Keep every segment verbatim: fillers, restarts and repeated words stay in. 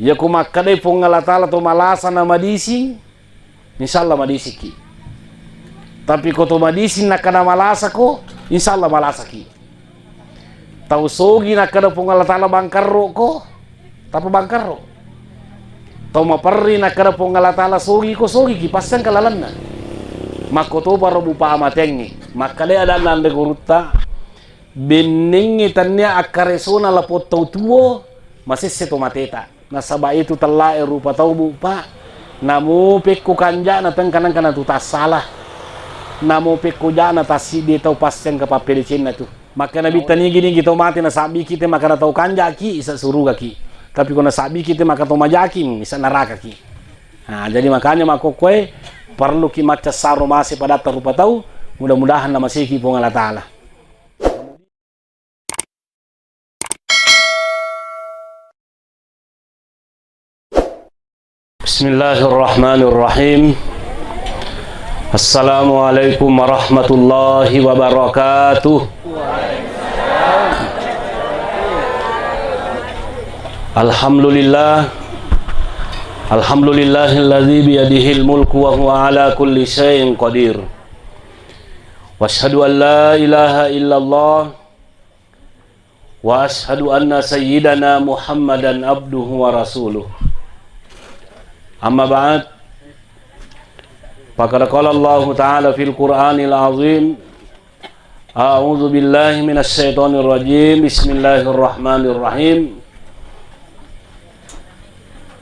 Iya ko makkedai Puang Allah Ta'ala to malasa na madising, insya Allah madisiki. Tapi ko to madising nakkeda malasako, insya Allah malasaki. Tau sogi nakkeda Puang Allah Ta'ala bangkarro ko, tapa bangkarro. Tau maperri nakkeda Puang Allah Ta'ala sogi ko, sogi ki, pasti engka lalenna. Makkotoparo bupa amateangngi. Makkedai adanna anre gurutta, bennengngi tennia akkaresona lapong tau tuo, masesse to mateta. Nasaba itu tellae rupa tau, Bu, Pak. Namo pekko kanja'na tengka nengka natu tassala. Namo pekko ja'na tassiddi tau pasti engka pappedecenna tu. Makkeda Nabitta, nigi-nigi tau mate nasabbiki te makkeda tau kanja'ki, isa surugaki. Tapi ko nasabbiki te makkeda tau majaki, isa narakaki. Nah, jadi makanya makkokkoe perluki maccassaro mase padatta rupa tau, mudah-mudahan namaseki Puang Allah Ta'ala. Bismillahirrahmanirrahim. Assalamualaikum warahmatullahi wabarakatuh. Alhamdulillah. Alhamdulillahilladzi biyadihil mulku wa huwa ala kulli syai'in qadir. Wa asyhadu an la ilaha illallah wa asyhadu anna sayyidana Muhammadan abduhu wa rasuluh. Amma ba'd. Faqad qala Allahu ta'ala fil Qur'anil azim. A'udzu billahi minasy syaithanir rajim. Bismillahirrahmanirrahim.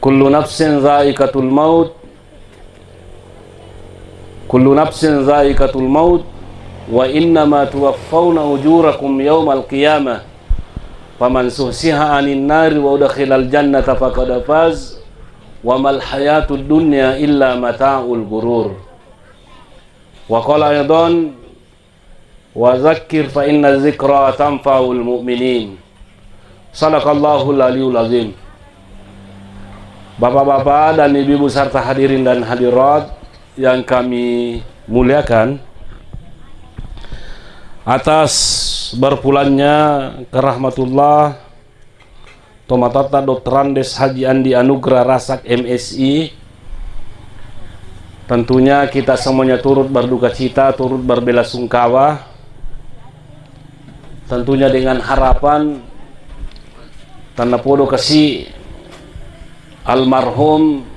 Kullu nafsin za'iqatul maut. Kullu nafsin za'iqatul maut wa innama tuwaffawna ujurakum yaumal qiyamah. Faman zuhziha 'anin nari wa udkhilal jannata faqad faz wa mal hayatud dunya illa mata'ul ghurur. Wa qala aidan, wa dzakkir fa inna dzikra tanfa'ul mu'minin. Sadaqallahul aliyul azim. Bapak-bapak dan ibu-ibu serta hadirin dan hadirat yang kami muliakan, atas berpulangnya ke rahmatullah Tomatoatta Doktor Andes Haji Andi Anugrah Rasak, M Si, tentunya kita semuanya turut berduka cita, turut berbela sungkawa. Tentunya dengan harapan tennapodo kasi almarhum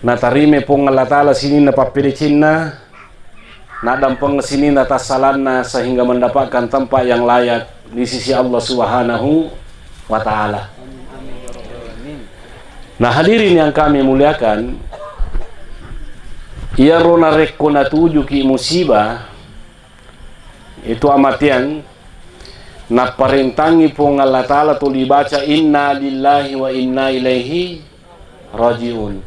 natarime Puang Allah Ta'ala sininna pappedecenna, naddampeng sininna tassalanna sehingga mendapatkan tempat yang layak di sisi Allah Subhanahu wa Ta'ala. Nah, hadirin yang kami muliakan, iyaro narekko natujuki musibah, itu amateang, napparentangi Puang Allah Ta'ala tuli baca inna lillahi wa inna ilaihi raji'un.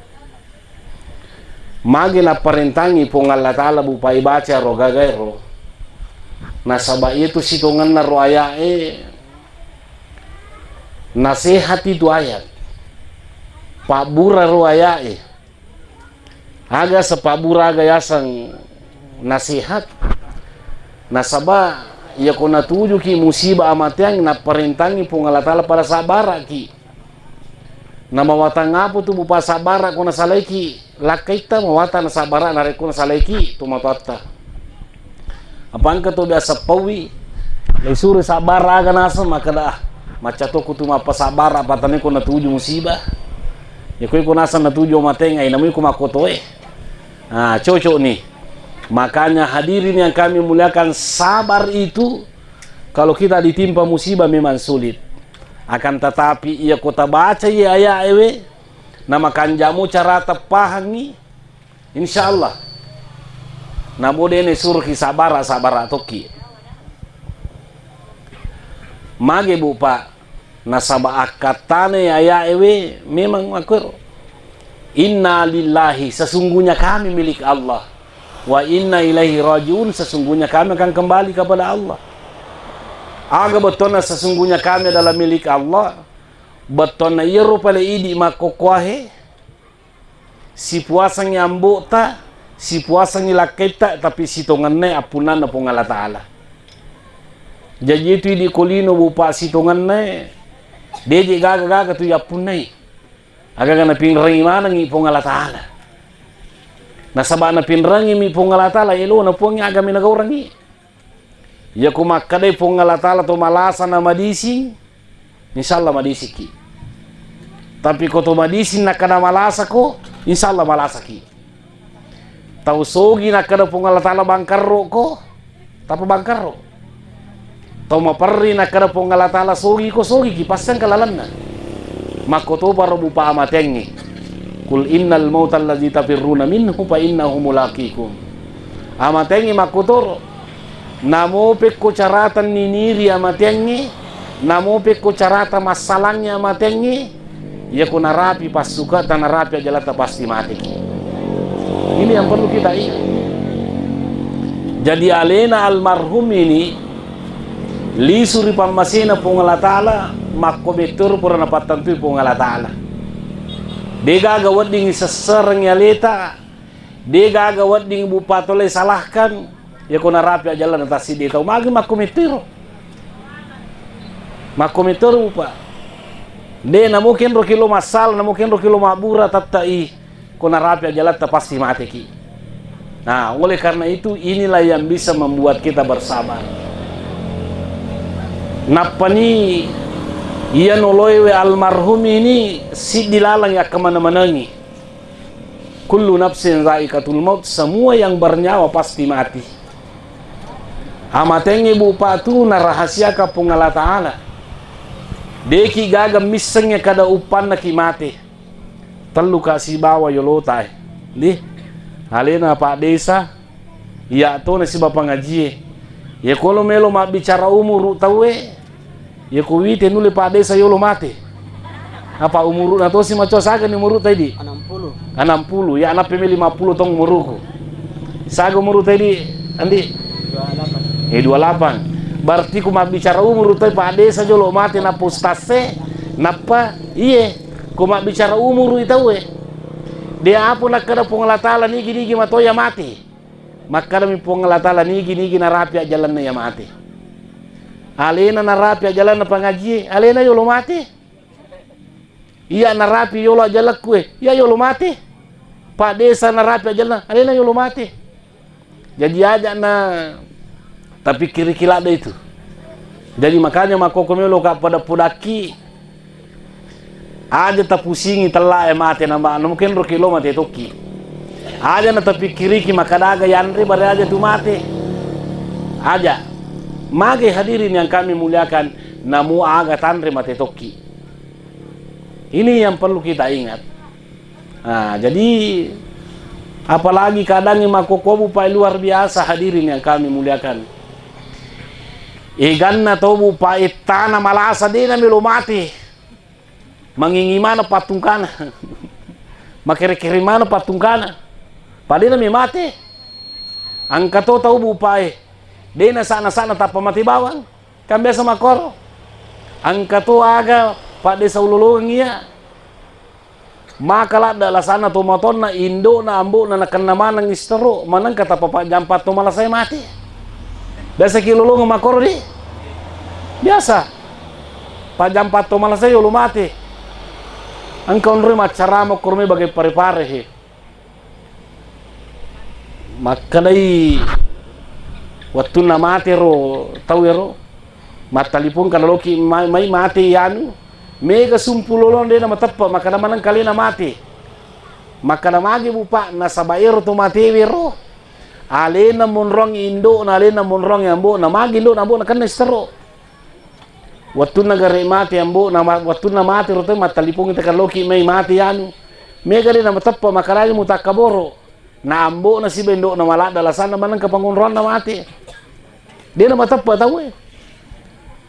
Magi napparentangi Puang Allah Ta'ala bupai baca ro gagaero? Nasaba itu sitongenna ro aya'e nasehati tu ayat. Pabbura ro aya'e. Aga sepabbura aga yaseng nasihat. Nasaba iyako natujuki musibah amateang, napparentangi Puang Allah Ta'ala pada sabbaraki. Namawatang apa tu bupa sabbara ko nasalaiki lakkaitta, mawatang nasabbara narekko nasalaiki tomatoatta. Apa engka to biasa pauwi, naisuro sabbara aga naseng makkeda, ah, macca tokko tu mappasabbara, apa tanai ko natuju musibah. Ya koi ko naseng natuju amateang, ai namui ko makkotoe. Nah, cocok nih. Makanya hadirin yang kami muliakan, sabar itu kalau kita ditimpa musibah memang sulit. Akan tetapi iya ko tabaca iya ayat ewe, namakanjamu cara teppahangi, insya Allah. Namo dene suruki sabara, sabara tokki. Mage bu, Pak, nasaba akkattana ayat ewe memang makkuro. Inna lillahi, sesungguhnya kami milik Allah. Wa inna ilaihi rajiun, sesungguhnya kami akan kembali kepada Allah. Aga bettonna sesungguhnya kami adalah milik Allah? Bettonna iyaro pale idi makkokkoahe, sipuasangngi ambo'ta, sipuasangngi lakkaitta, tapi sitongennae appunnanna Puang Allah Ta'ala. Jaji itu idi ko lino bu, Pak, sitongennae, deje gaga-gaga tu yappunnai. Agaga napinrengngi manengngi Puang Allah Ta'ala. Nasaba napinrengngi mi Puang Allah Ta'ala, elona Puang aga minagaurengngi. Iya ko makkedai Puang Allah Ta'ala to malasa na madising, insya Allah madisiki. Tapi ko to madising nakkeda malasa ko, insya Allah malasaki. Tau sogi nakkeda Puang Allah Ta'ala bangkarro ko, tappa bangkarro. Tau maperri nakkeda Puang Allah Ta'ala sogi ko, sogiki, pasti engka lalenna. Makkotoparo bupa amatengnge. Qul innal mautal ladzi tafirruna minhu fa innahu mulaqikum. Amatengnge makkotoro. Namo pekko carata niniri amatengnge, namo pekko carata massalangngi amatengnge, iya ko narapi passukata, narapi ajalatta, pasti mateki. Ini yang perlu kita ingat. Jadi alena almarhum ini lisu ri pammasena Puang Allah Ta'ala, makko mettoro pura napattantui Puang Allah Ta'ala. Degaga wedding sessereng aleta, degaga wedding bupa tole salahkan, iya ko narapi ajalna tassiddi tau. Magi makko mettiro. Makko mettoro bupa. De namo kenro kilo massala, namo kenro kilo mabbura, tatta i. Ko narapi ajalatta pasti mateki. Nah, oleh karena itu inilah yang bisa membuat kita bersabar. Nappani iya noloewe almarhum ini siddi laleng yakkamana-manangi. Kullu nafsin zaikatul maut, semua yang bernyawa pasti mati. Amatengnge bupa tu narahasiaka Puang Allah Ta'ala. Deki gaga missengnge kada uppanna ki mate. Tellu ka sibawa yolota e. Di alena Pak Desa, iya tona siba pangajie. Iya kolo melo mabbicara umuru tauwe, iya ko wite nulle Pak Desa yolo mate. Apa umuru'na tosi macoa, saga ni umuru taidi? Enam puluh. Enam puluh, ya, nappi mi lima puluh tong umuruku. Saga umuru taidi, Andi? Dua lapan. Eh, dua lapan. Berarti ku mabbicara umuru toi Pak Desa jolo mate, nappa ustasse, nappa iye. Ku mabbicara umuru i tauwe. De apa nakkeda Puang Allah Ta'ala nigi-nigi matoya mate. Makkedami Puang Allah Ta'ala nigi-nigi narapi ajalanna iya mate. Alena narapi ajalanna pangajie, alena yolo mate. Iya narapi yolo ajalakku e, iya yolo mate. Pak Desa narapi ajalna, alena yolo mate. Jadi aja na tapikkiriki ladde itu. Jadi makanya makkoko melo ka pada-padakki, aja tapusingi tella e mate, na ma-, na mungkin roki lo mate tokki. Aja na tapikkiriki makkadaga yanre bare aja tu mate. Aja. Mage hadirin yang kami muliakan, namu aga tanre mate tokki. Ini yang perlu kita ingat. Nah, jadi apalagi keadaannya makkoko bupa luar biasa, hadirin yang kami muliakan. Eganna to bupa ettana malasa dena melo mate. Mangingi mana pattungkana. Makere-kere mana pattungkana. Padena me mate. Engka to tau bupa e. Dena sana-sana tappa mate bawang. Kan biasa makkoro. Engka to aga Pak Desa ulolongeng iya. Maka ladda lasanna to matonna, indo'na, ambo'na nakenna maneng istero, manengka tappa pajjampa to malasai mate. Biasa ki lolongeng makkoro di? Biasa. Pajjampa to malasai yolo mate. Engka onroi maccarama okkoro me bagai pare-pare he. Makkedai wettunna mate ro tau ero, mattalipong kada loki ma-, mai mate anu, mega sumpu lolong dena mateppe, makkeda maneng kalena mate. Makkeda magi bupa, nasaba ero to matewe ro, alena monrong indo'na, alena monrong ambo'na, magi indo'na ambo'na kenna istero. Wettunna gare mate ambo'na, ma-, wettunna mate ro tau mattalipongi takaloki mai mate anu. Mega de namateppa makkadai mutakkaboro. Na ambo'na siba indo'na maladda lasanna manengka pangonroanna mate. De namateppa tauwe.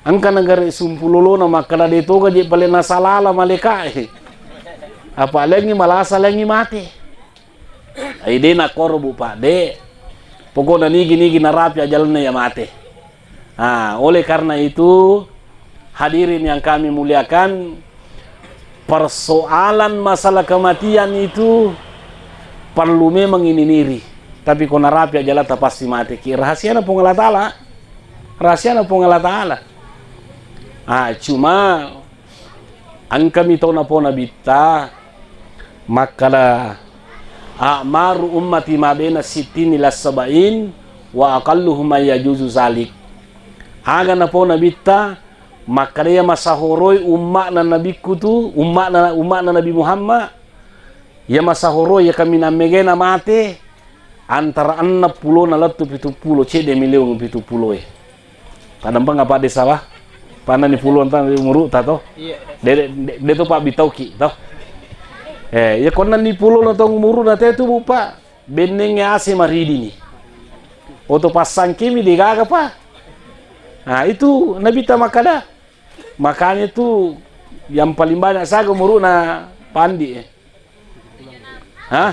Engka nagare sumpulolona makkada de toga je pale nasalala malekae. Apa lengi malasa lengi mate. Ai de nakkoro bu Pak de. Pokokna nigi-nigi narapi ajalanna ya mate. Ah, oleh karena itu, hadirin yang kami muliakan, persoalan masalah kematian itu perlu memang ininiri. Tapi ko narapi ajalatta pasti mate ki. Rahasiana Puang Allah Ta'ala. Rahasiana Puang Allah Ta'ala. Ah, cuma engkami tau napo nabitta, Makkada, "A'maru ummati ma baina sittina ila sab'in wa aqalluhum man yajuzu zalik." Aga napau Nabitta, makkada iya masahoroi umma'na Nabikku tu, umma'na, umma'na Nabi Muhammad, iya masahoroi iya kaminang megae namate antara enneng pulona lettu pitu pulo, cedde miliung pitu puloe. Paddampeng apa desa wa? Panani puluang taung umuru'ta to? Iya. De, de, de, de to pabbitauki to? Eh, iya konnanni pulona taung umuru'na te tu, Bu, Pak, bennengnge ase maridini. Oto passangkimi de gaga, Pak. Nah, itu Nabitta makkada. Makanya itu yang paling banyak saga umuru'na pandi, eh. Hah?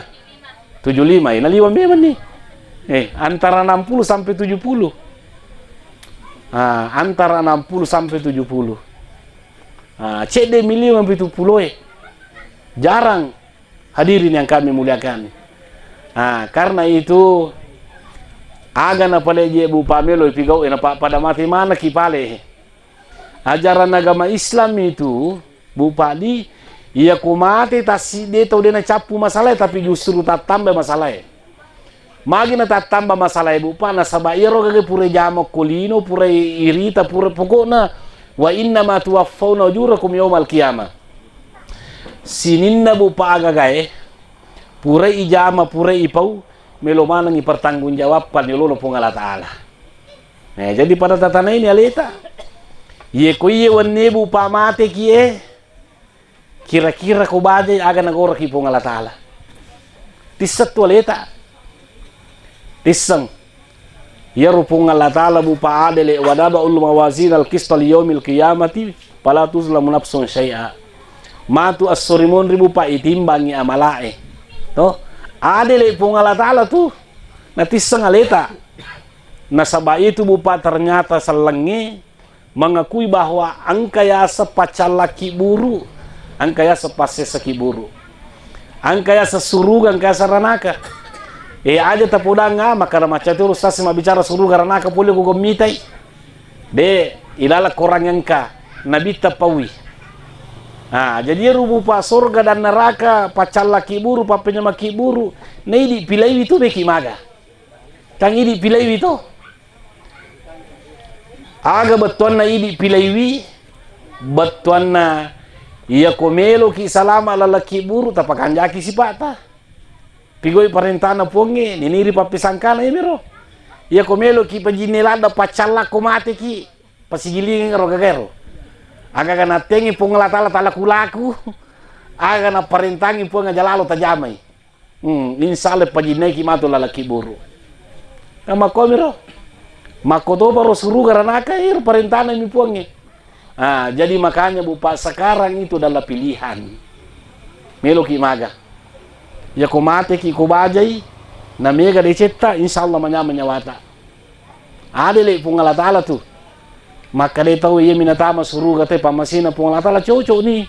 Tujuh lima, eh, naliwa memang nih. Eh, antara enam puluh sampai tujuh puluh. Ah, antara enam puluh sampai tujuh puluh. Ah, cedde miliung pitu pulo, eh. Jarang, hadirin yang kami muliakan. Ah, karena itu, aga napaleje, Bu, pamelo pigau, eh, napa pada mati mana ki pale. Ajaran agama Islam itu, Bu Padi, iya ko mate tassidde tau de nacappu masalae, tapi justru tattamba masalae. Magi natattamba masalae, Bu Pa? Nasaba iyaro gaga pura ijama ko lino, pura irita, pura, pokokna, "Wa innama tuwaffauna ujurakum yaumal qiyamah." Sininna, Bu Pa, agagae, pura ijama, pura ipau, melo manengngi pertanggungjawabpan yolona Puang Allah Taala. Nah, jadi pada tatanaini aleta. Iye ko iye wenni, Bu Pa, mateki e, kira-kira ko bajai aga nagoraki Puang Allah Taala? Tisseng tu aleta. Tisseng. Iyaro Puang Allah Taala, Bu Pa, adele, "Wa nada'ul mawazinal qista liyaumil qiyamati fala tuzlamu nafsun syai'a." Matu esso ri monri, Bu Pa, itimbangi amalae. To? Adele Puang Allah Taala tu. Natisseng aleta. Nasaba itu, Bu Pa, ternyata sellengnge mengakui bahwa engka yaseng paccallaki buru, engka yaseng passessaki buru, engka yaseng suruga, engka yaseng ranaka. Eh, aja tapodang, ah, makkada macca tu ustaz mabbicara suruga ranaka pole ko gommitai. De, ilaleng korang engka, Nabitta paui. Ah, jadi iyaro, Bu Pa, sorga dan neraka, paccallaki buru, pappenyamaki buru, naidi pilaiwi tu meki maga. Tang idi pilaiwi to. Aga bettuanna idi pilaiwi? Bettuanna, iya ko meloki salama lalaki buru, tapakanjaki sipata. Pigoi parentana Puangnge, niniri pappisangkana, iyamiro. Iya ko meloki pajinne ladda, paccallakko mateki, pasigilingeng ro gagaero. Aga-aga nattengi Puang Allah Taala talaku-laku, aga naparentangi Puang aja lalo tajamai. Hmm, insya Allah pajinnaiki matu lalaki buru. Nah, makkomiro. Makkotoparo suruga ranaka, iro parentana mi Puangnge. Ah, jadi makanya, Bu Pa, sekarang itu adalah pilihan. Meloki maga. Ya ko mateki ko bajai, na mega decetta, insya Allah manyameng nyawata. Adele Puang Allah Taala tu. Makkeda tau, "Iyami natama suruga te, pammasena Puang Allah Taala cocok ni.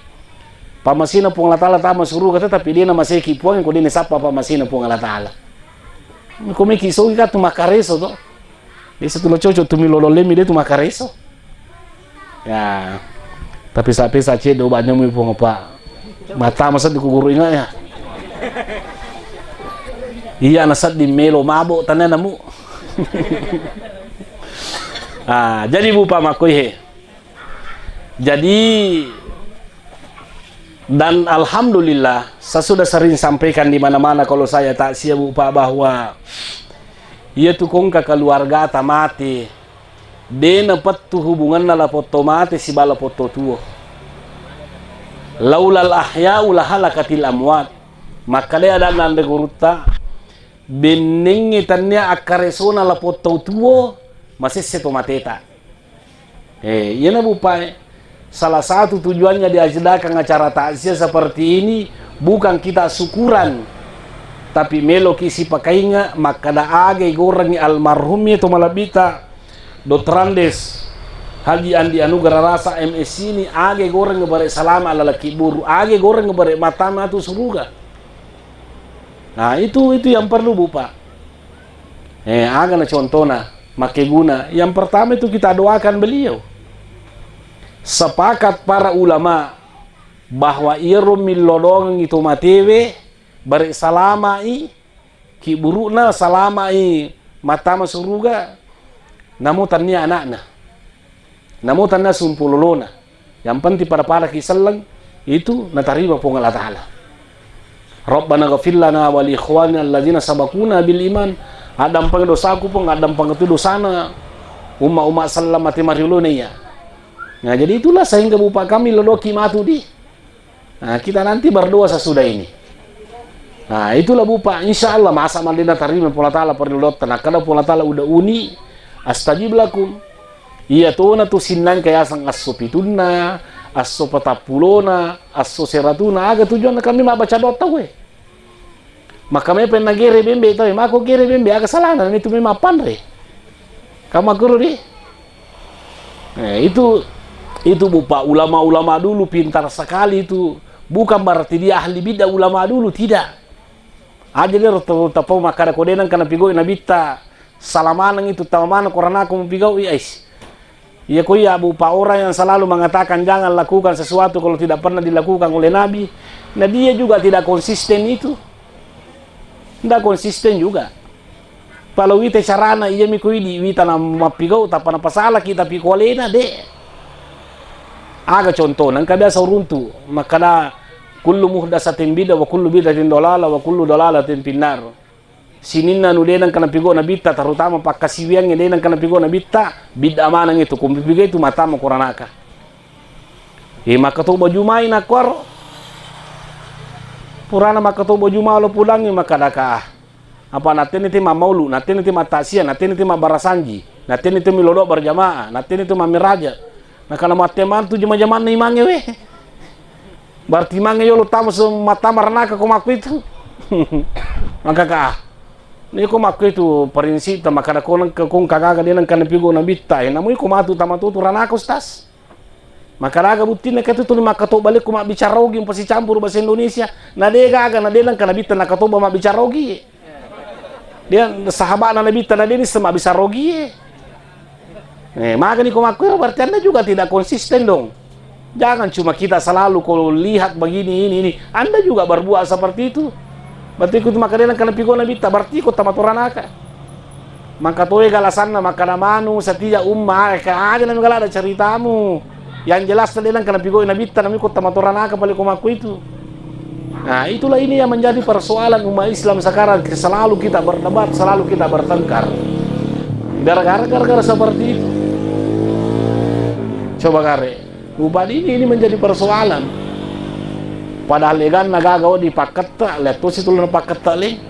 Pammasena Puang Allah Taala tama suruga te, tapi de namaseki Puang ko de nasappa pammasena Puang Allah Taala." Ko meki sogi ka tu makkareso to. Biasa tu lo cocok tu milo lolemi de tu makkareso. Ya. Tapi sa pesa ceddo banyak mu Puang, Pak. Mata masa di kuguru ingat ya. Iya, na sedding melo mabok tanah namu. Ah, jadi, Bu Pa, makkoi he. Jadi, dan alhamdulillah, saya sudah sering sampaikan di mana-mana kalau saya takziah, Bu Pa, bahwa iya tu kongka keluarga ta mate, de napettu hubunganna lapong to mate sibawa lapong to tuo. "Laulal ahya'u lahalakatil amwat." Makkeda adanna anre gurutta, bennengnge tannia akkaresona lapong to tuo, masesse to mateta. Eh, iyana, Bu Pa, eh. Salah satu tujuannya diadakan acara takziah seperti ini, bukan kita syukuran, tapi meloki sipakainga makkeda aga igorengngi almarhum iya to malebbita Doktor Andes Haji Andi Anugerah Rasa, M Si, ini, aga goreng bare salama lalaki buru, aga goreng bare matama tu suruga. Nah, itu, itu yang perlu, Bu Pa. Eh, aga na contona, makkeguna. Yang pertama itu kita doakan beliau. Sepakat para ulama, bahwa iyaro millodongengngi to matewe, bare salama'i, kiburu'na salama'i mattama suruga, namo tannia ana'na, namo tannia sumpulolona. Yang penting pada-pada ki selleng, itu natarima Puang Allah Ta'ala. Rabbana ghafir lana wa li ikhwanina alladzina sabaquna bil iman. Addampeng dosaku, Puang, addampeng tu dosana umma-umma selleng mate mariolona iya. Nah, jadi itulah sehingga bupa kami lodoki matu di. Nah, kita nanti berdoa sesudah ini. Nah, itulah bupa, insya Allah masa maldena tarima Puang Allah Ta'ala parellu dotta. Nah, kada Puang Allah Ta'ala udah uni, astajib lakum. Iya tona tu sinnang kayasang asso pitunna, asso patappulona, asso seratuna, aga tujuanna kami mabbaca doa tau e. Maka mepenna gere bembe tau e, mako gere bembe, aga salana, itu memang panre. Kamu guru di? Eh, itu, itu bupa ulama-ulama dulu pintar sekali itu. Bukan berarti dia ahli bid'ah ulama dulu, tidak. Aja dia rota-rota pau makkada ko denang kana pigau nabitta. Salah maneng itu, tama maneng koranako mupigau i, ais. Iya ko iya, bupa orang yang selalu mengatakan jangan lakukan sesuatu kalau tidak pernah dilakukan oleh Nabi, nah, dia juga tidak konsisten itu. Ndak konsisten juga. Palo wita carana, iya mi ko idi wita na mappigau, tappa napasala kita pi ko alena, de. Aga contohna, engka biasa uruntu makkada, kullu muhdatsatin bid'ah wa kullu bid'atin dolalah wa kullu dolalatin finnar. Sininna anu de nengka napigau nabitta, terutama pakkasiwiangnge de nengka napigau nabitta, bid'ah maneng itu, kumpipigai tu matama koranaka. E, makkatoba jumai nakkuaro. Purana makkatoba juma lo pulangngi makkadaka. Apa natteni te mammaulu, natteni te mattasia, natteni te mabbarasanji, natteni te milodo berjamaah, natteni te mammiraja. Nakana mattemantu jama-jamanna imangnge we. Berarti mange yolo tama se-, mattama ranaka ko makkuitu. Maka ka. Ni ko makkuitu prinsipta, makkada ko nengka, ko engka gaga de nengka napigau nabitta, e, namui ko matu tama tutu ranaka, Ustaz. Makkada aga buttinna, katu tuli makkatoba lekko mabbicara ogi, mpasicampuru bahasa Indonesia. Na de gaga, na de nengka nabitta nakatoba mabbicara ogi. Dia sahabana nabitta na de nisseng mabbicara ogi e. Eh, magani ko makkuero, berarti Anda juga tidak konsisten dong. Jangan cuma kita selalu ko lihat begini, ini, ini. Anda juga berbuat seperti itu. Berarti ko tu makkada nengka napigau nabitta, berarti ko tama toranaka. Maka toe galasanna makkada manu setia umma, eh, ka aja nami galada ceritamu. Yang jelas de nengka napigau nabitta, nami ko tama toranaka pale ko makkuitu. Nah, itulah ini yang menjadi persoalan umat Islam sekarang, selalu kita berdebat, selalu kita bertengkar. Gara-gara, gara-gara seperti itu. Coba kare, upadi ini, ini menjadi persoalan. Padahal leganna gaga wedding pakketta, lettusi tulunna pakketta le.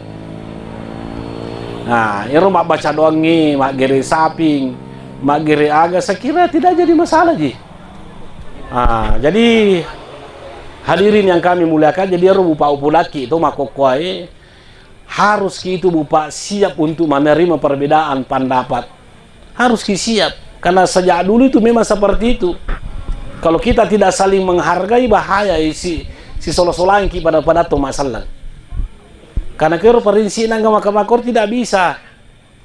Nah, ero mabbaca doangngi, maggere saping, maggere aga, saya kira tidak jadi masalah ji. Ah, jadi hadirin yang kami muliakan, jadi ero bupa upulaki to makkokkoe, harus ki itu bupa siap untuk menerima perbedaan pendapat. Harus ki siap, karena sejak dulu itu memang seperti itu. Kalau kita tidak saling menghargai, bahaya isi, si solo-solangki pada-pada to masalah. Karena kero prinsip nangga maka makor tidak bisa.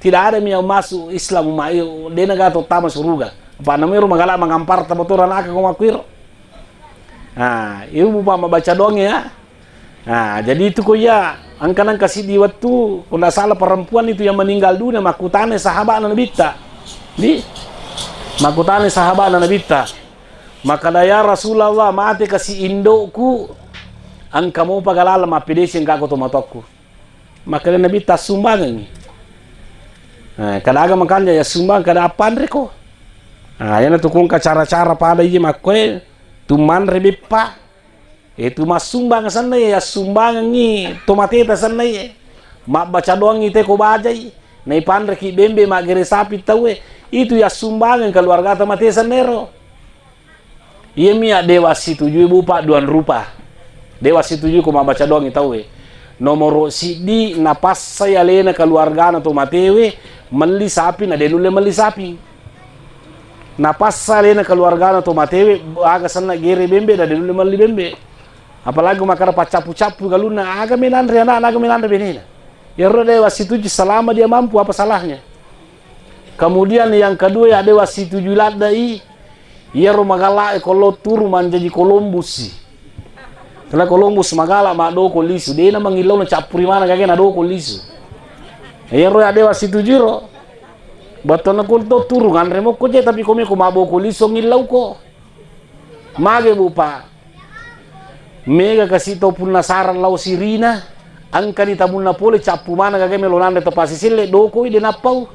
Tidak ada mi yang masuk Islam, ma-, de na gato tama suruga. Apa namero magala mangampar tama to ranaka ko makkuiro. Nah, ibu bupa mabaca doang ya. Nah, jadi itu ko iya, engka nengka siddi wettu, ko ndak salah perempuan itu yang meninggal dunia, makkutana sahabana nabitta. Di, makkutana sahabana nabitta. Makkada, "Ya Rasulullah, mate kasi indokku, engka mopa galala mappedesi engka ko tomatoakku." Makkeda Nabitta, "Assumbangengngi." Nah, kada aga makanja ya sumbang, kada appanre ko. Nah, yana tu kongka cara-cara pada iya makkoe, tu manre beppa. E, tu massumbang senna iya, assumbangengngi to mateta senna iya. Mabbaca doangngi te ko bajai, naipanreki bembe maggere sapi tauwe. Itu ya sumbangeng keluargata mate sennero. Iyami addewa situjui bupa duang rupa. Dewa situjui ko mabbaca doangngi tauwe. Nomoro siddi, napassai alena keluargana to matewe melli sapi, na de nulle melli sapi. Napassa alena keluargana to matewe, aga senna gere bembe, na de nulle melli bembe. Apalagi makkada paccappu-cappu galunna, aga menanre anakna, aga menanre benena. Iyaro dewa situju selama dia mampu, apa salahnya? Kemudian yang kedua ya dewa situju ladda i, iyaro magala e ko lo turu manjaji Columbus i. Kala Columbus magala maddoko lisu, dena mangillau na cappuri mana gage nadoko lisu. Iyaro ya dewa situju ro. Battona ko to turung anre mokko je, tapi ko meko mabboko lisu ngillauko. Mage bupa. Mega kasi to punna sarang lao sirina, angkani tamunna pole cappu mana gage melo nanre to pasiselle dokoi de nappau.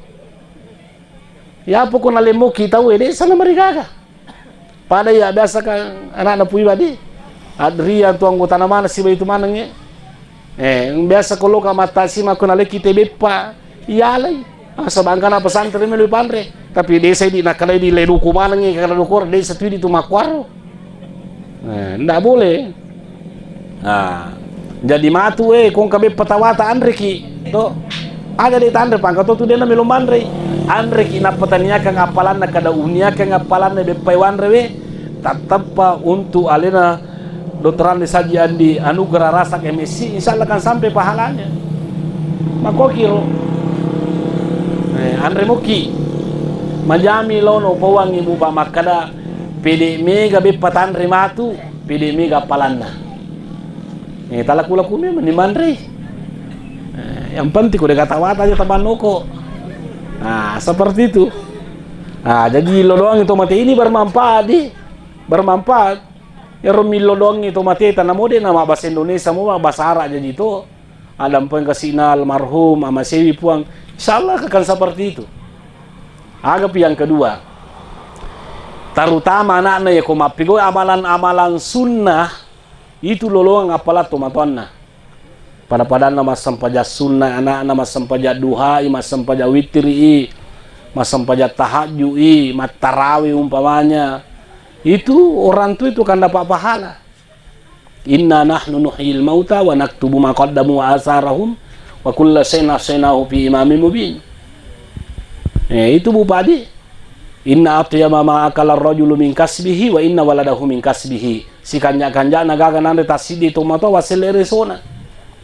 Ya pokona lemmoki tau ede sana marigaga. Pada ya biasa kan anakna pui badi. Adria tu anggota mana siba itu maneng e. Eh, biasa ko loka mattasi mako naleki te beppa. Iyalai. Asa bangkana pesantren melo panre. Tapi desa di nakalai di leduku maneng e, karena dokor desa tu di tu makuaro. Eh, ndak boleh. Nah, jadi matu eh kong kabe patawata anreki to. Aja de tanre pangka to tu dena melo manre. Anreki nappa taniakang appalanna kada uniakang appalanna beppai wanre we. Tattappa untuk alena Dokter Andi Saji Andi Anugerah Rasak M Sc, insya Allah kan sampai pahalanya. Makokiro. Eh, anre moki. Majami lono pawangi mupa makkada pede mega beppa tanre matu, pede mega appalanna. Eh, talaku-laku memang ni manre. Eh, yang penting udah kata wata aja tabannoko. Nah, seperti itu. Nah, jadi lo doang itu mate ini bermanfaat di, bermanfaat. Ero millo doangngi to mateta, namo de na mabbasa Indonesia mo, mabbasa Arab jaji to. Ada mpeng kasina almarhum, amasewi Puang. Insya Allah akan seperti itu. Agapi yang kedua. Terutama anakna ya ko mappigau amalan-amalan sunnah itu lolongang appalang tomatoanna. Pada-padanna massempajang sunna anakna, massempajang duhai, massempajang witiri, massempajang tahajjui, mattarawe umpamanya. Itu orang tua itu akan dapat pahala. Inna nahnu nuhyil mauta wa naktubu ma qaddamu wa asarahum wa kulla syai'in ahsaynahu fi imamin mubin. Eh, itu Bupati. Inna atyaba ma akala rajulu min kasbihi wa inna waladahu min kasbihi. Sikanja-kanjana gaga nanre tassiddi tomatoa wasselle resona.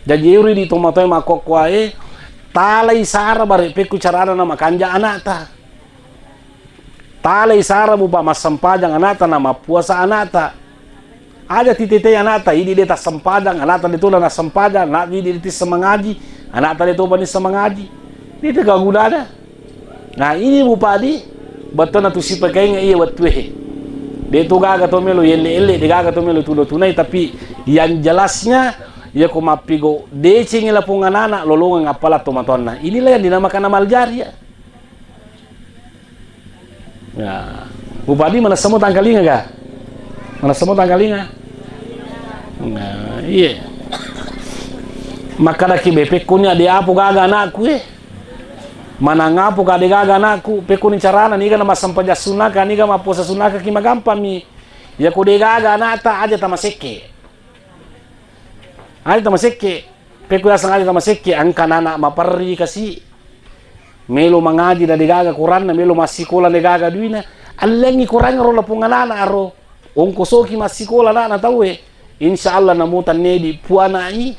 Jaji ero di tomatoa makkokkoe talai sara bare pekku carana na makanja anakta. Talai sara mupa massempajang anakta na mappuasa anakta. Aja titetei anakta, idi de tassempajang, anakta de tola nassempajang, anak idi de tissa mangaji, anakta de topa nissa mangaji. De tega gunana. Nah, ini Bupati, bettuanna tu sipakainga iya wettue. De to gaga to melo yelle-elle, de gaga to melo tudo-tunai, tapi yang jelasnya, iya ko mappigo decengi lapong anana, lolongang appalang tomatoanna. Inilah yang dinamakan amal jariah. Ya. Bupati, manessamo tangkalinga ga? Manessamo tangkalinga? Nah, iya. Makkadaki be, pekkuni ade apo gaga anakku e. Manang apo ka de gaga anakku, pekkuni carana niga na massempajang sunnaka, niga mappuasa sunnaka ki magampammi. Iya ko de gaga anakta aja tamasekke. Aja tamasekke. Pekko yaseng aja tamasekke, engka nana maperri kasi. Melo mangaji na degaga koranna, melo massikola degaga duina. Allengi korang ro lapong anana aro. Ongkosoki massikola anana tauwe. Insya Allah namo tannedi puanai.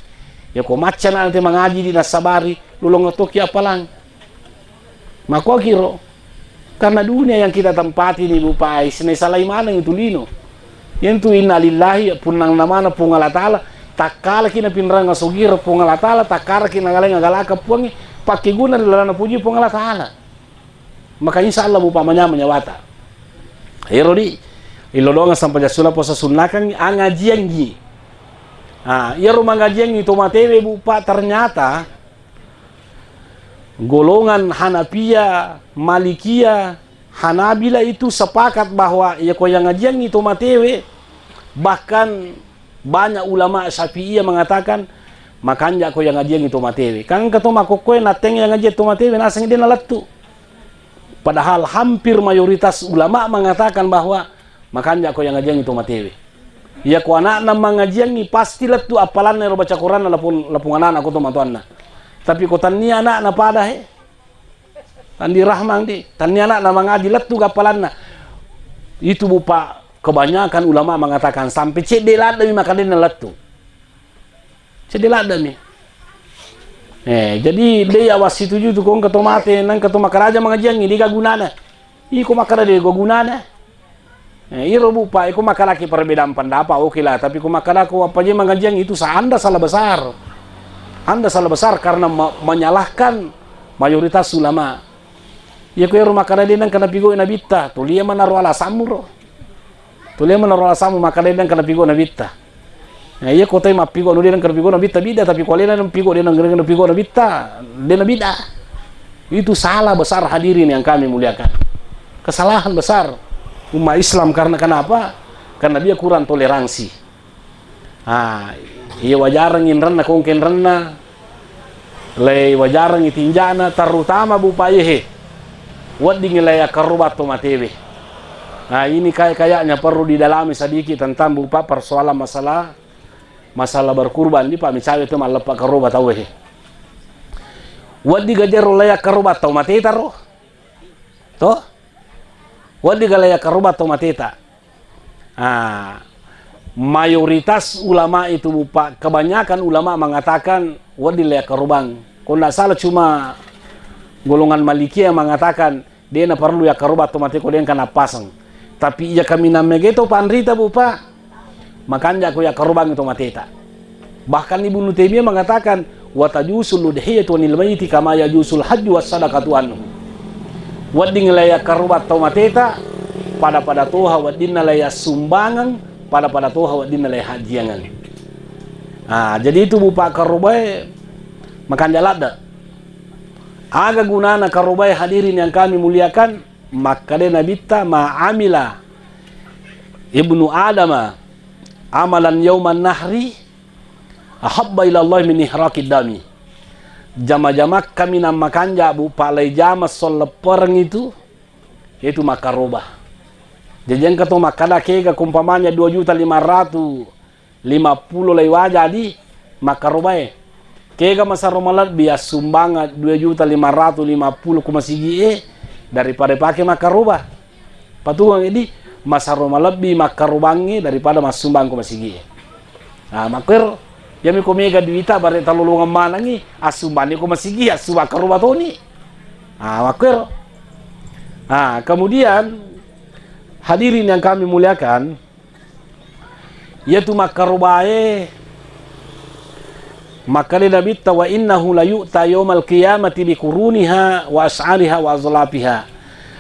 Yako macca na te mangaji di nasabari, lolong toki apalang. Makkokiro. Karena dunia yang kita tempati ini, Bupati, sine salai maneng itu lino. Yentu innalillahi, punnang namana Puang Allah Ta'ala, takkalaki na pinrang asogira Puang Allah Ta'ala, takkaraki na galeng agalaka Puangi, pakkeguna ri lalana puji Puang Allah Ta'ala. Maka insya Allah Bupati manyameng nyawata. Ero di, ilodonga sampajang sunna puasa sunnakangi, angajiangi. Ah, iyaro mangajiangi to matewe, Bupati, ternyata golongan Hanafiyah, Malikiyah, Hanabila itu sepakat bahwa iya ko yang ngajiangi to matewe, bahkan banyak ulama Syafi'iyah mengatakan makanja ko yang ngajiangi to matewe. Kan engka to makkokkoe natteng yang ngajiang to matewe naseng de nalettu. Padahal hampir mayoritas ulama mengatakan bahwa makanja ko yang ngajiangi to matewe. Iya ko anakna mangajiangi pasti lettu appalanna ero baca Quranna lapong, lapong anakna ko to matoanna. Tapi ko tannia anakna pada he, Andi Rahman di, tannia anakna mangaji lettu ga appalanna. Itu Bupati kebanyakan ulama mengatakan sampai cedde laddemi makadenna lettu. Cedde laddemi. Eh, jadi de ya wassituju tu ko engka to mate, nang engka to makaraja mangajiangi, de ga gunana. Iko makkada de ga gunana. Eh, iro Bu Pak, iko makkalaki perbedaan pendapat, oke lah. Tapi ko makkada ko apa je mangajiang itu sa-, Anda salah besar. Anda salah besar karena me-, menyalahkan mayoritas ulama. Iya ko ero makkada de nengka napigau nabitta, tulia manaro alasammu ro. Tulia manaro alasammu makkada de nengka napigau nabitta. Nah, iya ko tai mappigau anu de nengka napigau nabitta bid'ah, tapi ko alena napigau de nengka napigau nabitta, de na bid'ah. Itu salah besar hadirin yang kami muliakan. Kesalahan besar umat Islam karena kenapa? Karena dia kurang toleransi. Ah, iya wajareng inrenna, kongke inrenna, lei wajareng tinjana, terutama Bu Pak, yehe. Wedding lei akkaroba to matewe. Nah, ini kayak-kayaknya perlu didalami sedikit tentang Bu Pak persoalan masalah, masalah berkurban di Pak, misalnya itu malleppa karoba tau he. Wedding gajero lei akkaroba to mateta ro. To? Wedding lei akkaroba to mateta. Ah, mayoritas ulama itu, Bu Pak, kebanyakan ulama mengatakan wedding lei akkarobang. Kalau nggak salah cuma golongan Malikiyah yang mengatakan de na perlu yakkaroba to mate ko de nengka nappaseng. Tapi iya kaminang mega to panrita, Bu Pak, makanja ko yakkarobang to mateta. Bahkan Ibnu Taimiyah mengatakan, "Wa tajusul udhiyatu anil mayyiti kama yajusul hajju was sadaqatu anhu." Wedding lei yakkaroba to mateta, pada-pada toha weddinna lei yassumbangeng, pada-pada toha weddinna lei hajjiangeng. Ah, jadi itu Bu Pak, karobae makanja ladde. Aga gunana karobae hadirin yang kami muliakan? Makkeda Nabitta, "Ma amila ibnu Adama amalan yauman nahri ahabba ila Allah min ihraqid dami." Jama-jamakka minang makanja, Bu Pak, lei jama solleppereng itu, itu makkaroba. Jadi engka to makkeda kega ko umpamanya dua juta lima ratus lima puluh lei waja di makkarobae. Kega masaro malebbi assumbanga dua juta lima ratus lima puluh ko masigie daripada pake makkaroba. Patungang edi masaro malebbi makkarobangnge daripada massumbang ko masigie. Nah, makkuero, iyami ko mega duita bare talolongeng manengi, assumbanni ko masigie, assumbang karoba toni. Nah, makkuero. Nah, kemudian hadirin yang kami muliakan, iyatu makkarobae, makkeda Nabitta, "Wa innahu la yu'ta yaumal qiyamati bi quruniha wa as'ariha wa azlafiha."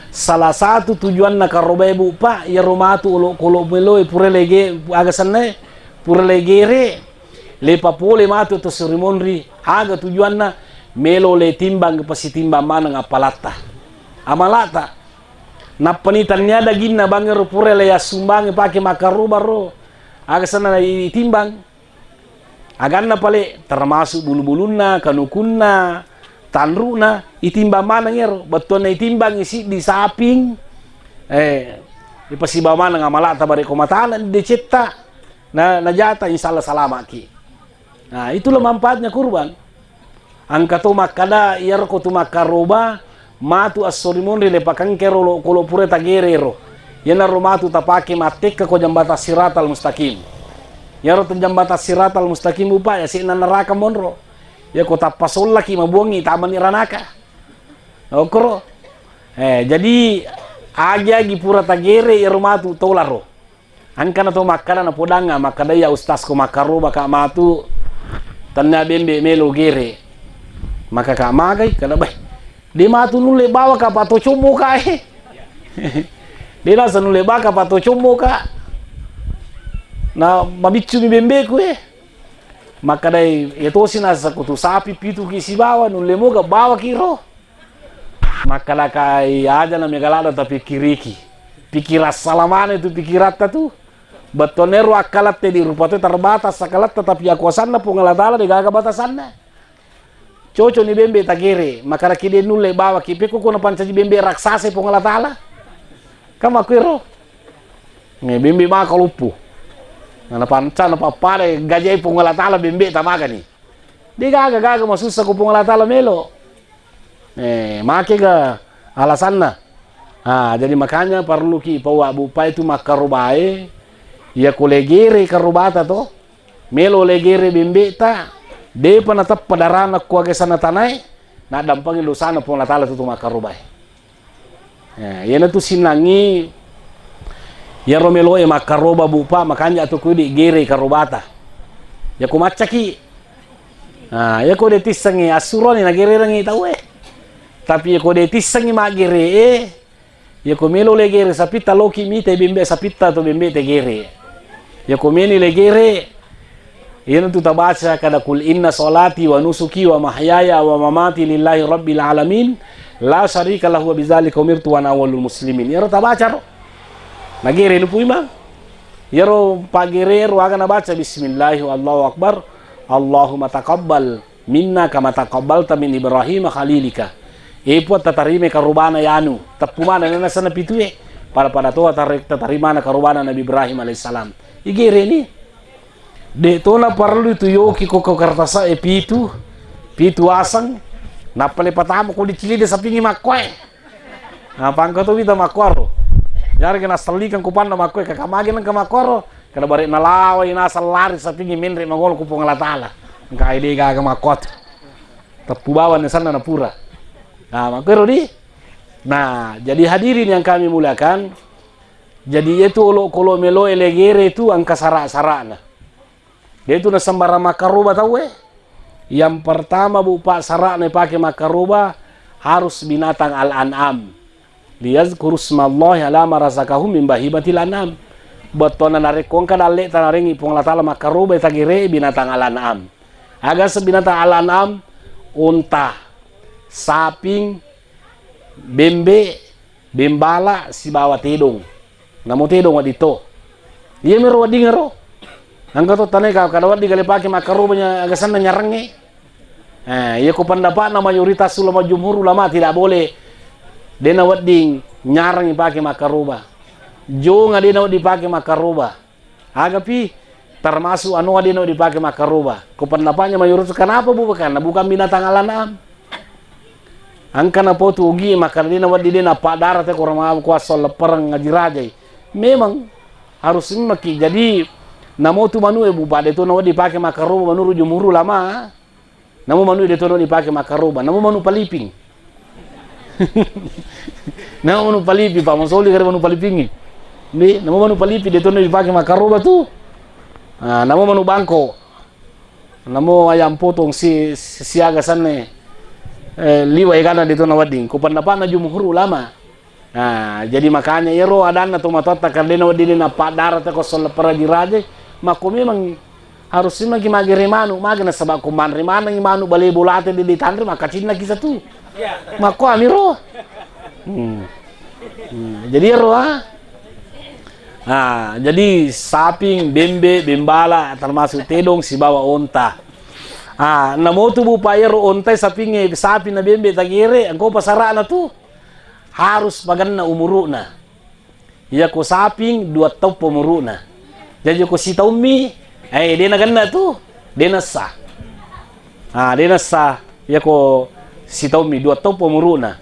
Salah satu tujuanna karobae, Bu Pak, iyaro matu olokolo meloe pura lege, aga sennae, pura legere, lepa pole matu to surimonri, aga tujuanna, melo le timbang pasitimbang maneng appalatta. Amalata. Nappani tannia daginna bangero pura le yassumbangi pake makkaroba ro. Aga senna itimbang. Aganna pale termasuk bulu-bulunna, kanukunna, tanruna, itimbang maneng ero. Bettuanna itimbang siddi saping, eh, ipasiba maneng amalata bare ko matana decetta, na, najata, insya Allah salamaki. Nah, itulah manfaatnya kurban. Engka to makkada, iyaro ko tu makkaroba, matu assorimonri le pakengkero lo, kolo pura tagere ro. Iyanaro matu tapake mattekka ko jambatan siratal mustaqim. Iyaro tu jambatan siratal mustaqim, Bu Pak, ya sena neraka monro. Ya ko tappa sollaki mabuangi tamani ranaka. Okoro. Eh, jadi agi-agi pura tagere iyaro matu tolaro. Engkana to makkada napodangnga, makkada, "Iya Ustaz, ko makkaroba ka matu, tennia bembe melo gere." Maka ka magai, kada, "Beh, de matu nulle bawa ka pato commo ka, eh." De nasa nulle bawa ka pato commo ka. Na mabiccu mi bembeku, eh. Makkadai, "Iya tosi nasa kutu sapi pitu ki sibawa, nulle moga bawa ki ro." Makkalakai aja na mega ladda tapikkiriki. Pikkirang sala maneng tu pikkiratta tu. Bettuanna ero akkalatte di rupa tu terbatas akkalatta, tapi akuasanna Puang Allah Taala de gaga batasanna. Cocok ni bembe tagere, makkadaki de nulle bawaki pekko ko napancaji bembe raksasa Puang Allah Taala. Kan makkuero. Eh, bembe maka loppo. Na napanca napappada gajai Puang Allah Taala bembe tamagani. De gaga-gaga masussa ko Puang Allah Taala melo. Eh, makega alasanna. Ah, jadi makanya parelluki ipaua, Bu Pak, itu makkarobae, iya ko legere karobata to, melo legere bembeta, depa nateppa darana ko aga sana tanae, naddampengi dosana Puang Allah Taala tu, tu makkarobae. Eh, iyanatu sinnangngi Iyaro meloe makkaroba, Bu, Pak, makanja tu kudi gere karobata. Yako maccaki. Nah, yako de tissengngi assuroni nagererengngi tauwe. Tapi yako de tissengngi maggere e, yako melo legere sapitta loki mite bembe sapitta to bembe tegere. Yako meni legere, iyanatu tabaca kada, "Qul inna sholati wa nusuki wa mahyaya wa mamati lillahi rabbil alamin, la syarika lahu wa bidzalika umirtu wa ana awwalul muslimin." Iyaro tabaca ro. Nagere lupu imang. Iyaro pagere ro aga nabaca, "Bismillahi wallahu akbar, Allahumma taqabbal minna kama taqabbalta min Ibrahim khalilika." E Puang, tatarima karobana yanu. Teppu mana nana sana pitue. Pada-pada to tar-, tatarimana karobana Nabi Ibrahim alaihissalam. Igereni. De to na parellu tu yoki ko, ko kertas e pitu, pitu aseng, nappa le patama ko dicilide sapingi makkoe. Nah, pangka tu wita makkoaro. Jari kena sellikang ku panna makkoe, kakamagi nengka makkoaro, kada bare nalawai naseng lari sapingi menre mangolo ku Puang Allah Taala. Engka ide gaga makkoatu. Teppu bawang sanna napura. Nah, makkoero di. Nah, jadi hadirin yang kami muliakan, jadi itu olokolo meloe legere itu engka sara-sarana. De tu nasembarang makkaroba tauwe. Yang pertama, Bu, Pak, sara'na ipake makkaroba harus binatang al-an'am. Liyazkurusmallahi ala ma razaqahum min bahimatil an'am. Bettuanna narekko engka dalle'ta narengi Puang Allah Taala makkaroba tagere binatang al-an'am. Aga se binatang al-an'am? Unta, saping, bembe, bembala sibawa tedong. Namo tedong wedding to. Iyamiro weddingngero. Engka to tanae ka-, kada wedding kale pake makkaroba nya-, aga senna nyarengnge. Eh, iya ko pendapatna mayoritas ulama, jumhur ulama tidak boleh. Dena wedding nyareng pake makkaroba. Jonga dena wedding pake makkaroba. Agapi termasuk anu wedding dipake makkaroba. Ko pendapatnya mayoritas, kenapa, Bu? Karena bukan binatang al-an'am. Engka napotu ugi makkeda dena wedding, dena paddarata ko rama-, ko asal leppereng ngaji rajai. Memang harus maki. Jadi namo tu manue, Bu, pada itu nawedding dipake makkaroba menurut jumhur ulama. Namo manu de tono dipake makkaroba, namo manu paliping. Namo manu paliping, Pak, masoli kare manu palipingnge. Ni, namo manu paliping de tono dipake makkaroba tu. Ah, namo manu bangko. Namo ayam potong si, si-, siaga sanne. Eh, liwa egana de tono wedding. Ko pendapatna jumhur ulama. Nah, jadi makanya iyaro adanna tomatoatta kardena wedding de nappaddarata ko solla paraji raja, makko memang harus maki magere manu, maga nasaba ko manre manengi manu bale bolate de ditanre, makkacinnaki satu. Makko amiro. Hmm. Hmm, jadi iyaro, ah. Ah, jadi saping, bembe, bembala, termasuk tedong sibawa onta. Ah, namotu, Bu, pa iyaro ontai, sapingnge, sapi na bembe tagere, engko pasarana tu. Harus pagenna umuru'na. Iyako saping dua tauppa umuru'na. Jaji ko sitaummi, eh, de nagenna tu, de nassa. Ah, de nassa, iyako sitaummi dua tauppa umuru'na.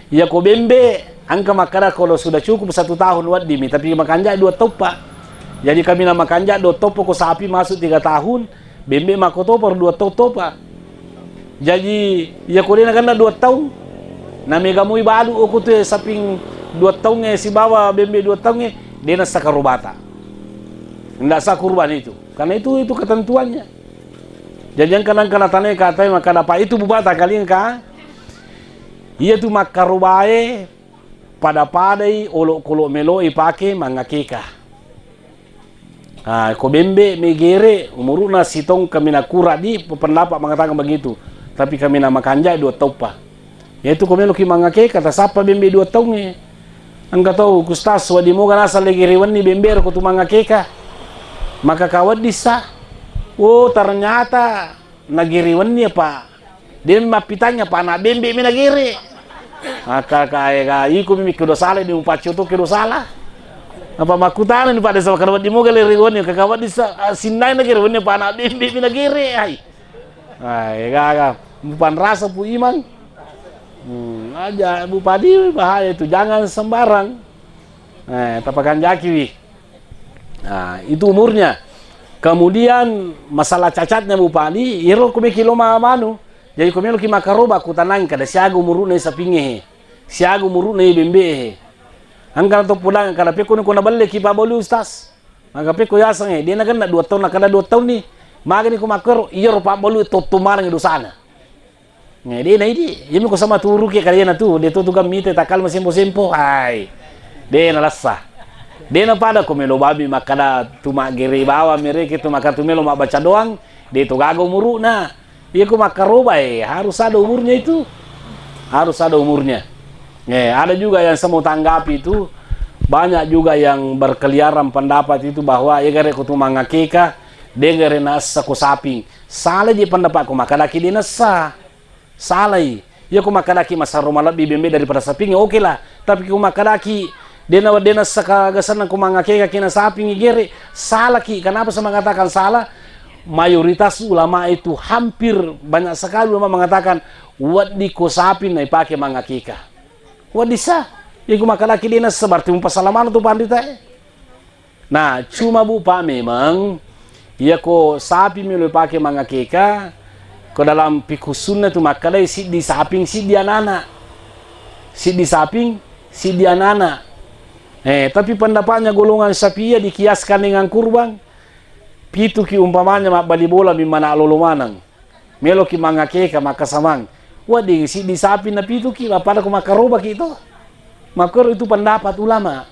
Iyako bembe, engka makkada kalau sudah cukup satu tahun weddimi, tapi makanja dua tauppa. Jadi kami na makanja dua tauppa ko sapi masuk tiga tahun, bembe makkotopa ro dua taung topa. Jaji, iyako de nagenna dua taung, na mega moi balu okko tu saping dua taungnge sibawa bembe dua taungnge, de nassa karobata. Ndak sah kurban itu. Karena itu, itu ketentuannya. Jaji engka nangka natanae katai makkada, "Pak, itu bupata kalingka?" Iya tu makkarobae pada-padai olokolo melo ipake mangakeka. Ah, ko bembe megere, umuru'na sitaung kaminang kura di, pendapat mengatakan begitu. Tapi kaminang makanja dua tauppa. Yaitu ko meloki mangakeka, tasappa bembe dua taungnge. Engka tau, "Ustaz, wedding moga naseng legere wenni bembe ro ko tu mangakeka." Maka kawedding sa. Oh, ternyata nagere wenni apa? De mappitanya, pa ana bembe mi nagere. Aka kae ga iko mi mikkedo sala, de mupaccio to kedo sala. Apa makkutana ni pada sama kada wedding moga legere wenni, kaka wedding sa, ah, sinnai nagere wenni, pa ana bembe mi nagere. Ai. Ai, gaga. Mupanrasa pu imang. Hmm, aja Bupadi, bahaya itu, jangan sembarang. Eh, tapakanjaki wi. Nah, itu umurnya. Kemudian masalah cacatnya, Bu Pali, iyaro ko meki lo ma-, manu. Jadi ko meloki makkaroba, kutanangi kada siaga umuru'na sapingnge he. Siaga umuru'na bembe he. Engka to pulang kada pekko ni ko nabelle ki pabbalu ustaz. Maka pekko yaseng e, de nagenna dua taun, kada dua taun ni. Magani ko makkero, iyaro pabbalu totto maneng dosana. Eh, de na idi, iyami ko sama turuki kaliana tu, de to tu gammite takal masempo-sempo. Hai. De na lessa. De na pada ko melo babi makkada tu maggere bawa mereke tu maka tu melo mabbaca doang, de to gaga umuruna. Iya ko makkaroba, eh, harus ada umurnya itu. Harus ada umurnya. Eh, ada juga yang saya mau tanggapi itu, banyak juga yang berkeliaran pendapat itu bahwa iya gare ko tu mangakeka, de gare nassa ko saping. Salah je pendapat ko makkadaki de nassa. Salai. Iya ko makkadaki masaro malebbi bembe daripada saping, oke lah. Tapi ko makkadaki dena, dena saka gasanna ko mangakeka kena saping igere, salaki. Kenapa saya mengatakan salah? Mayoritas ulama itu, hampir banyak sekali ulama mengatakan, wedding ko saping naipake mangakeka. Wedding sa. Iya ko makkadaki dena sa, berarti mupasalamana tu pandita e. Nah, cuma Bu Pak, memang iya ko sapi melo pake mangakeka, ko dalam fikih sunnah tu makkadai siddi saping, siddi anana. Siddi saping, siddi anana. Eh, tapi pendapatnya golongan Syafi'iyah dikiaskan dengan kurban, pitu ki umpamanya mabbali bola mimma na lolo maneng. Meloki mangakeka makkasamang. Wedding siddi sapi napituki, mappada ko makkarobaki to. Makkoro itu pendapat ulama.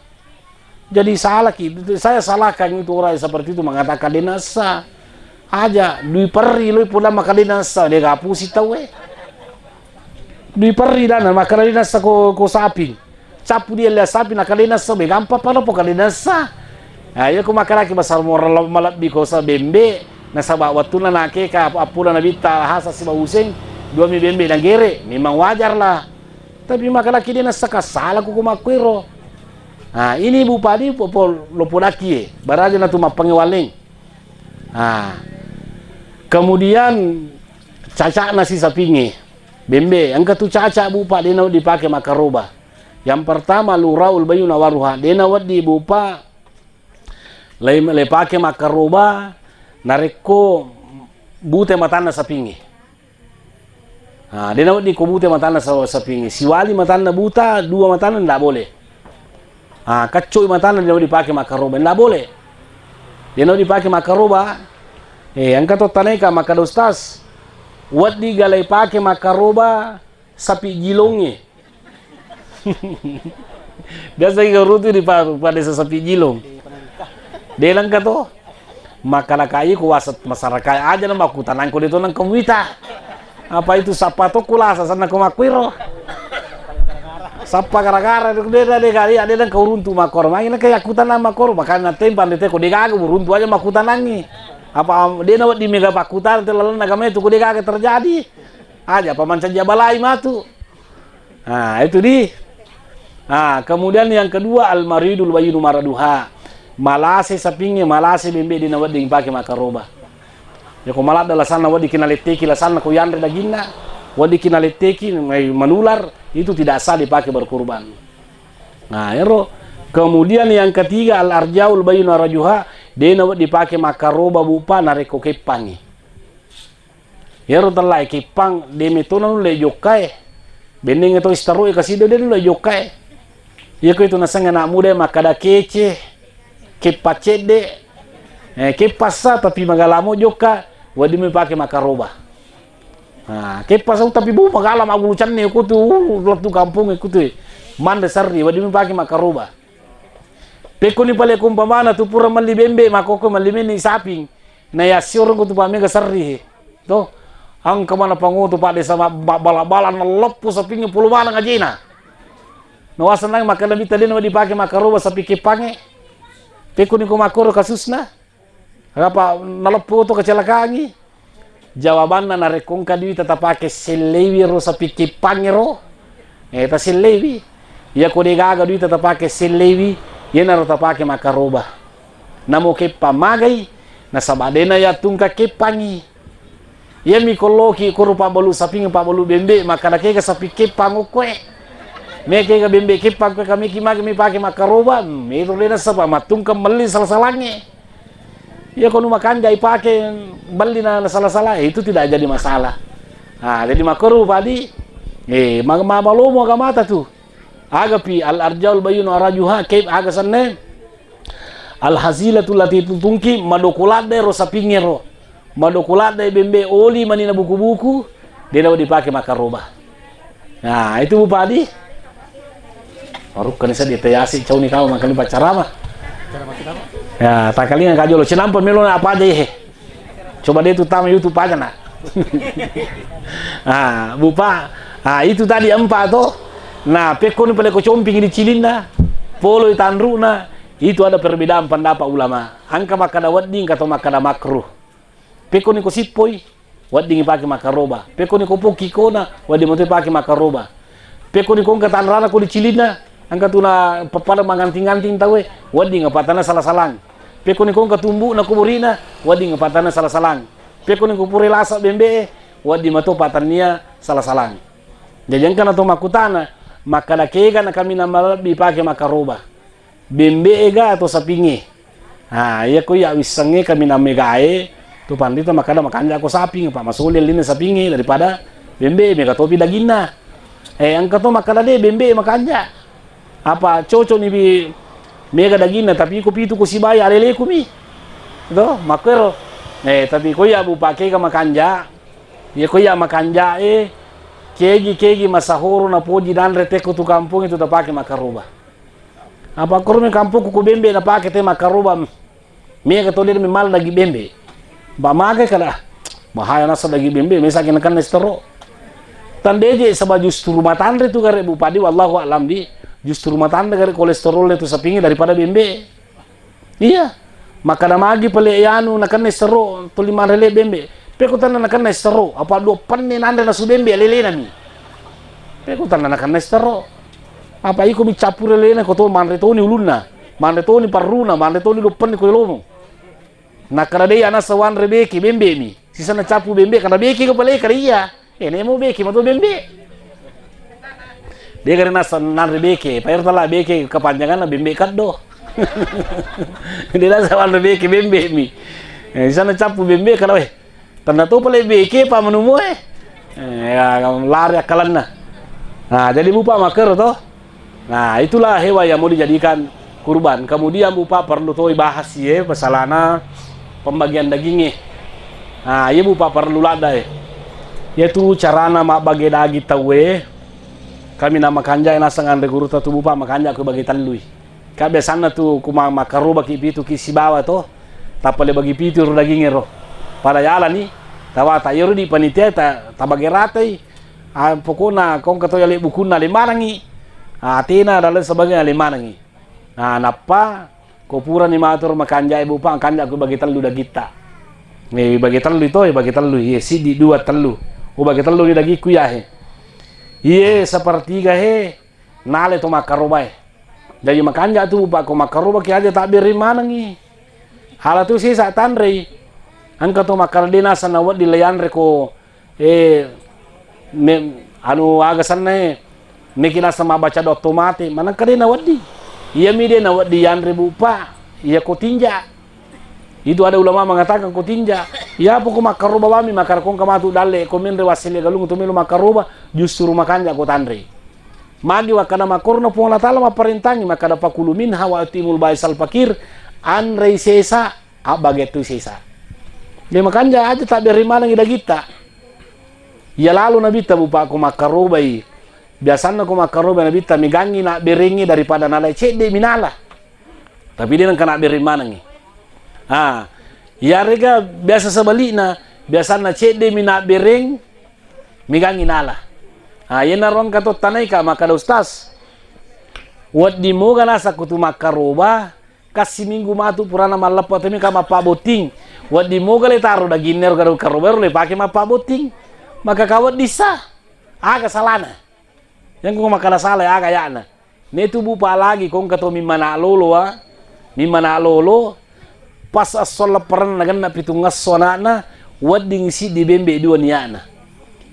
Jadi salaki, saya salahkan itu orang seperti itu mengatakan de nassa. Aja, dui perri loi pulang maka de nassa, de gapusi tau e. Dui perri dana maka de nassa ko, ko saping. Cappu dia lia sapi na kalena sa, be gampang pada po kalena sa. Ah, iya ko makalaki basar moral malebbi ko sa bembe, nasaba wettunna nakeka ap-, appula nabitta hasa siba useng, dua mi bembe nagere, memang wajar lah. Tapi makalaki de nasa kasala ko, ko makkuero. Ah, ini Bu Padi po, po, lo podaki e, baraja natu mappange waleng. Ah. Kemudian cacakna si sapinge. Bembe, engka tu caca Bu Pa, dena dipake makaroba. Yang pertama, luraul bayyinu awaruha. Dena wedding Bu Pa, lei, lei pake makkaroba, narekko bute matanna sapingnge. Ha, dena wedding ko bute matanna sa-, sapingnge. Siwali matanna buta, dua matanna ndak boleh. Ha, kaccoi matanna dena wedding pake makkaroba, ndak boleh. Dena wedding pake makkaroba. Eh, engka to taneka makkada, Ustaz, wedding ga lei pake makkaroba sapi jilongnge. Biasa ki guru tu di pa-, pada sasapi jilong. De langka to. Makalaka i ku wasat masyarakat aja na makkutanang ko de to nang kewita. Apa itu sapa to kulasa sana ko makkuiro. Sapa gara-gara de, de, de, kali, de nang kau runtu makor. Mangi na kaya kutanang makor, makanya tempan de te ko de gaga buruntu aja makkutanangi. Apa de na wedding mega pakkutan te lalang agama itu ko de gaga terjadi. Aja apa mancaji abalai matu. Ah, itu di. Ah, kemudian yang kedua, al-maridul bayyinu maraduha. Malase sapingnge, malase bembe, dena wedding pake makkaroba. Ya, ko maladde lasanna, wedding ki naletteki lasanna ko yanre daginna, wedding ki naletteki, mai manular, itu tidak sah dipake berkurban. Nah, ero. Kemudian yang ketiga, al-arjaul bayyinu arajuha, dena wedding pake makkaroba Bu Pa narekko keppangi. Iyaro tellae kippang, de metona nulle jokkae. Benneng to istaroe kasido de nulle jokkae. Iyako itu nasengnge anak muda makkada kece, keppa cedde, eh, keppa sa tapi magalamo jokka, wedding mepake makkaroba. Nah, keppa sa tapi bu magala maggulu canne kutu, lettu kampung kutu. Mande sarri, wedding mepake makkaroba. Pekkoni pale ko umpamana tu pura melli bembe, makkokko melli meni saping. Na yassioreng ko tu pamega serri he. To. Engka mana pangoto pa desa ma-, ma-, bala-bala naleppo sapingnge polo maneng ajena. Nawaseng nang makkeda mita dena wedding pake makkaroba sapi keppangnge. Pekkoni ko makkoro kasusna. Apa naleppo to kecelakaangngi? Jawabanna, narekko engka duita tapake selleiwi ro sapi keppangnge ro, eh, taselleiwi. Iyako de gaga duita tapake selleiwi, iyanaro tapake makkaroba. Namo keppang magai, nasaba dena yattungka keppangngi. Iyami kolloki koro pabbalu saping, pabbalu bembe, makkada kega sapi keppang okkoe. Mekega bembe keppang koe, kameki magi mipake makkaroba, metro dena saba mattungka melli sala-salangnge. Iya, ko nu makanja ipake belli na, na sala-sala, eh, itu tidak jadi masalah. Ah, jadi makkaroba padi, eh, ma-, ma-, malomo agamata tu. Agapi al-arjaul bayyinu arajuha, kaif aga sanne? Al-hazilatu lati tutungki, madoko ladde ro sapingero. Madoko ladde bembe oli manina buku-buku, dena dipake makaroba. Nah, itu Bupadi. Baru kan saya ditayasi cauni kau makan pacarama. Ya, takalinga kajolo. Cinampa melo na apa aja, he. Coba deh tu tama YouTube aja, nak. Ah, Bupa. Ah, itu tadi empat toh. Nah, pekko ni pale ko comping di cilinna, poloi tanruna, itu ada perbedaan pendapat ulama. Angka makkada wedding, kato makkada makruh. Pekko ni ko sippoi, wedding pake makkaroba. Pekko ni ko pokki kona, wedding mato pake makkaroba. Pekko ni ko engka tanrana ko di cilinna, angka tuna pappada manganting-nganting tauwe, wedding patanna sala-salang. Pekko ni ko engka tumbu'na ko borina, wedding patanna sala-salang. Pekko ni ko pura lasa bembe'e, wedding mato patannia sala-salang. Jaji engka na to makkutana, makkada kega na kami na malebbi pake makkaroba. Bembe'e ga atau sapingnge? Ha, iya ko iya wissengnge kaminang megae, tu panrita makkada makanja ko saping, apa masuli ellinna sapingnge daripada bembe'e, mega topi daginna. Eh, engka to makkada de bembe'e makanja. Apa cocok ni bi mega daginna, tapi ko pitu ko sibai aleleku mi. To, makkero. Eh, tapi ko iya bu pakega makanja, iya ko iya makanja e, kegi-kegi masahoro napoji nanre tekko tu kampung itu tapake makkaroba. Apa kormi kampungku ku bembe napake te makkaroba. Mega to de memala dagi bembe. Ba magai kada. Bahaya nasa dagi bembe, mesa kena kan estero. Tandeje saba justru matanre tu gare Bupadi, wallahu a'lam di. Justru matanre gare kolesterol tu sapingi daripada bembe. Iya. Makkada magi pale anu nakenna estero tuli manre le bembe. Peko tanna nakenna estero, apa dua penne nanre nasu bembe alelena mi. Peko tanna nakenna estero. Apa iko mi cappure lena ko to manre toni ulunna, manre toni parruna, manre toni dua penne ko elomo. Nakkada dei anasa wanre beke bembe mi. Sisana cappu bembe kada beke ko pale kada iya. Eh, nemo beke mato bembe. Dia kare nasa nanre beke, pa ero tala beke kepanjanganna bembe kaddo. Dia nasa wanre beke bembe mi. Eh, di sana cappu bembe kada weh. Tanda to pale beke pa menumu eh. Eh, ya, lari akkalanna. Nah, jadi bupa makkero to. Nah, itulah hewan yang mau dijadikan kurban. Kemudian bupa perlu toi bahas ye pasalana pembagian dagingnya. Nah, iya bupa perlu ladda eh. Iya tu carana mabbage daging tauwe. Kami na makanja naseng anre guru tu bupa makanja ku bagi tellui. Ka biasanna tu ku ma-, makkarobaki pitu ki sibawa to. Tappa le bagi pitu ro dagingnya ro. Pada yalani tawata iyaro di panitia ta, tabage ratai. Ah, pokokna kongka to yale bukunna le manangi. Ah, atena dan lain sebagainya le manangi. Nah, nappa ko purani matur makanja e bupa, kanja ku bagi tellu dagitta. Eh, bagi tellu to, bagi tellu. Iye, sidi, dua, tellu. Oh, bagi tellu ni dagikku ya he. Iye, sepertiga he. Nale to makkaroba e. Jadi makanja tu bupa ko makkaroba ki aja tabbere manengi. Hala tu sisa tanrei. Engka to makkara de naseng nawedding le yanre ko Eh, me-, anu aga senna e, meki naseng mabbaca doa to mate, manengka de nawedding. Iyami de nawedding yanre bupa, iya ko tinja. Itu ada ulama mengatakan ko tinja. Iya poko makkaroba bami, makkara kongka matu dalle, ko menre wassele galung to melo makkaroba, justru makanja ko tanre. Magi wakkada makkorona Puang Allah Taala mapparentangi, makkada, "Fakulu minha wa atimul baisal fakir," anrei sesa, abbage tu sesa. De makanja aja tabbere manengi dagitta. Iya lalo nabitta bupa ko makkarobai. Biasanna ko makkarobai nabitta megangi nabberengi daripada nalai cedde minala. Tapi de nengka nabbereng manengi. Ah, iyarega biasa sebalikna, biasanna cedde mi nabbereng megangi nala. Ah, yenaro engka to tanaika makkada, "Ustaz, wedding moga nasa kutu makkaroba, kassi minggu matu purana malleppa temi ka mappabotting. Wedding moga le taro daginna ero garo karoba ero le pake mappabotting. Maka ka wedding sa. Aga salana?" Yang ku makkada sala aga ayana. Netu bupa lagi kongka to mimmana lolo wa. Mimmana lolo. Pas esso leppereng nagenna pitung esso anakna, wedding siddi bembe dua niakna.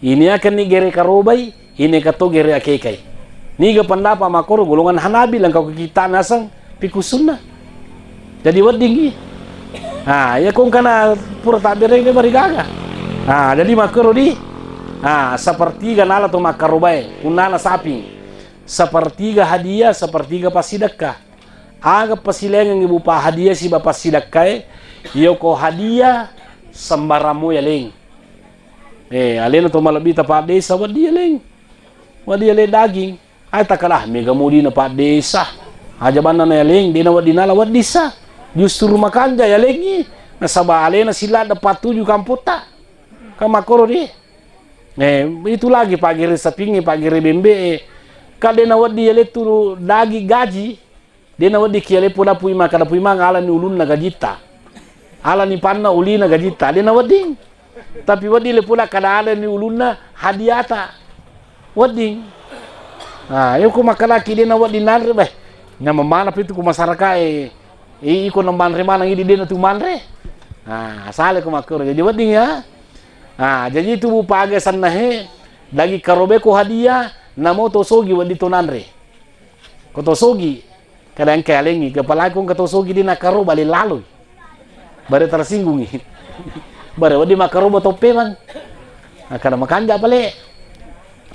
Ini akan ni gere karobai, ini kato gere akekai. Niga pendapat makkoro golongan Hanabi langkau ke kita naseng piku sunnah. Jadi weddingi. Ha, iya kongkana pura tabbereng de marigaga. Ha, jadi makkoro di. Ha, sepertiga nala to makkarobai, punnana saping. Sepertiga hadiah, sepertiga passidekka. Aga pasilaingengngi bupa hadiah siba passidekkae, yoko hadiah sembarang mo yaleng. Eh, alena to malebbi ta paddesa wedding yaleng. Wedding yaleng daging. Ai takala, ah, mega mudina paddesa. Aja banna na yaleng, dena wedding nala wedding sa. Justru makanja yalengngi. Nasaba alena sila de pattuju kampotta. Kan makkoro di. Eh, itu lagi paggere sapingnge, paggere bembe e. Kan dena wedding yalettu daging gaji. Dena wedding ki yaleng poda pui makkada pui mang alani ulunna gajitta. Alani panna ulina gajitta. Dena wedding. Tapi wedding le poda kada alani ulunna hadiata. Wedding. Ah, yoko makkalaki dena wedding nanre, beh. Nyamang mana pitu ku masyarakat e. I-, iko na manre maneng idi dena tu manre. Ah, sale ko makkoro. Jadi wedding ya. Ah, jadi itu bu paga sannahe daging karobe ko hadiah, namo to sogi wedding to nanre. Ko to sogi, kada engka yalengngi, apalagi ko engka to sogi dena karoba le laloi. Bare tersinggungi. Bare wedding makkaroba toppe bang. Ah, kada makanja pale.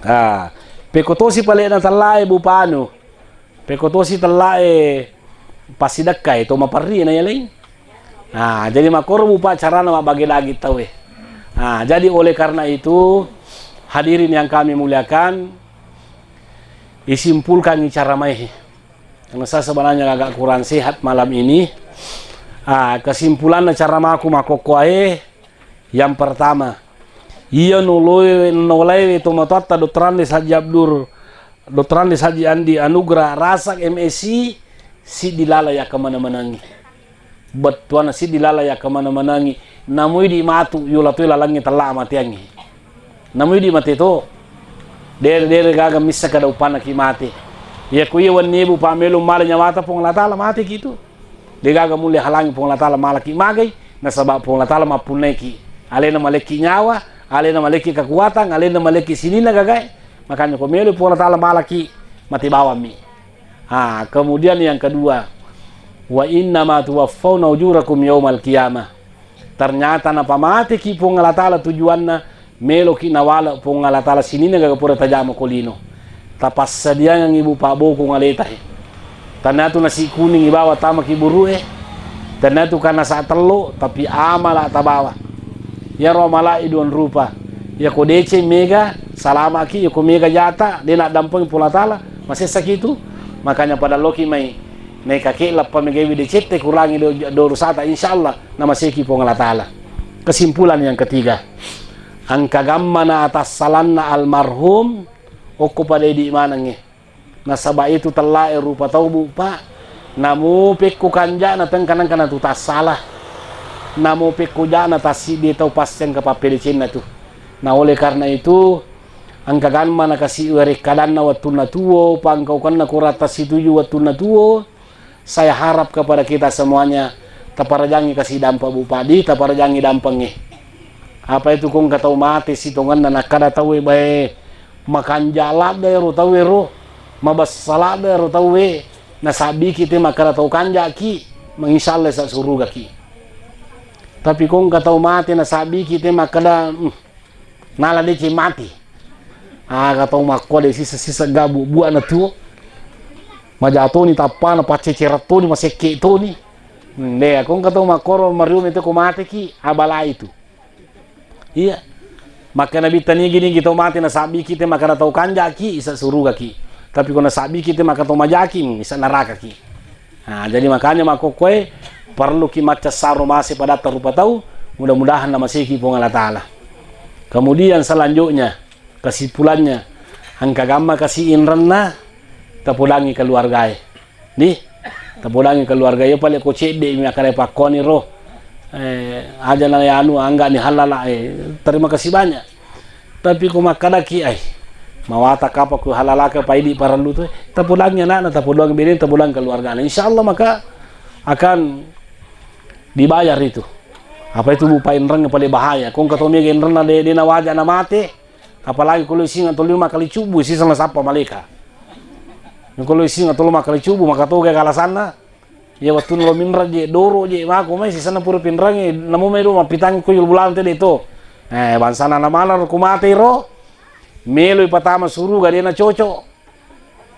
Ah, peko tosi pale na tellae bu panu. Peko tosi tellae passidekkae to maperri na yaleng. Ah, jadi makkoro bu pa carana mabbage daging tauwe. Ah, jadi oleh karena itu, hadirin yang kami muliakan, isimpulkangi cara mae. Karena saya sebenarnya agak kurang sehat malam ini. Ah, kesimpulanna cara maku makkokkoe, yang pertama, iya noloe, nolaiwe tomatoatta Doktor Andes Haji Abdur, Doktor Andes Haji Andi Anugrah Rasak M Si, siddi lala yakkamana-manangi. Bettuanna siddi lala yakkamana-manangi, namui di matu yola toi lalangnge tella mateangnge. Namui di mate to. Dere-dere gaga missa kada upana ki mate. Iya ko iya wenni bu pamelu male nyawata Puang Allah Taala mate ki tu. De gaga mulle halangi Puang Allah Taala malaki magai, nasaba Puang Allah Taala mappunnai ki. Alena malekki nyawa, alena malekki kekuatan, alena malekki sininna gagae. Makanya ko melu Puang Allah Taala malaki mate bawammi. Ah, kemudian yang kedua, wa inna ma tuwaffauna ujurakum yaumal qiyamah. Ternyata napamateki Puang Allah Taala tujuanna, meloki nawale Puang Allah Taala sininna gaga pura tajama ko lino. Tapassadiangengngi bu pabbokong aleta he. Taniatu nasi kuning ibawa tamaki burue. Taniatu kana sa tello, tapi amala tabawa. Iyaro amala i duang rupa. Iyako deceng mega, salamaki, iyako mega jata, de naddampengi Puang Allah Taala, masessaki tu. Makanya pada loki mai. Naika ke lappa megai wide cette kurangi do, do rusata, insyaallah namaseki Puang Allah Taala. Kesimpulan yang ketiga, engka gammana atassalanna almarhum okko pada idi manengnge. Nasaba itu tellae rupa tau bu pa, namo pekko kanjana tengka nengka natu tassala, namo pekko jana tassiddi tau passeng ke pappedecenna tu. Nah, oleh karena itu, engka gammana kasi werekkadanna wettunna tuo, pangkaukenna kurang tassituju wettunna tuo, Saya harap kepada kita semuanya, taparajangi kasi dampa bu padi, taparajangi dampengnge. Apa itu kong ka tau mate sitongenna nakkada tauwe bae makanja ladde ro tauwe ro, mabessa ladde ro tauwe, nasabbiki te makkada tau kanjaki, manginsya Allah sa surugaki. Tapi kong ka tau mate nasabbiki te makkada, mm, Nala deceng mati. Aga tau makkoa de sisa-sisa gabu buana tuo. Majatoni tappana, paccecera toni, masekke toni. Hmm, de, kongka tau makkoro mariumi te ko mateki, abala itu. Iya. Makkana bitta nigi-nigi tau mate nasabbiki te makkana tau kanjaki, isa surugaki. Tapi ko nasabbiki te makkana tau majaki, hmm, isa narakaki. Nah, jadi makanya makkokkoe perluki maccassaro mase padatta rupa tau, mudah-mudahan namaseki Puang Allah Taala. Kemudian selanjutnya, kesimpulannya, engka gamma kasi inrenna, tapodangi keluargae. Nih, tapodangi keluargae, pale ko cedde mi akkada pakkoni ro. Eh, aja na anu, angga ni halala, eh, terima kasih banyak. Tapi ko makkadaki, ai, mawata kapa ku halalaka paidi parellu tu, tapodangi anakna, tapodangi bene, tapodangi keluargana. Insya Allah maka akan dibayar itu. Apa itu bu painreng paling bahaya. Kong kato mega inrenna de, de nawaja na mate, apalagi kalau singa tolima kali cubu, sisa nasappa maleka. Kalau singa tolima kali cubu, maka toga kalasanna. Iya, wettunna lo minreng je, doro je, mako mai sisenna pura pinrengngi, namo mai do mappitangngi ko yolo bulang tede to. Eh, bangsana na maneng ko mate ro, melo ipatama suruga, de na cocok.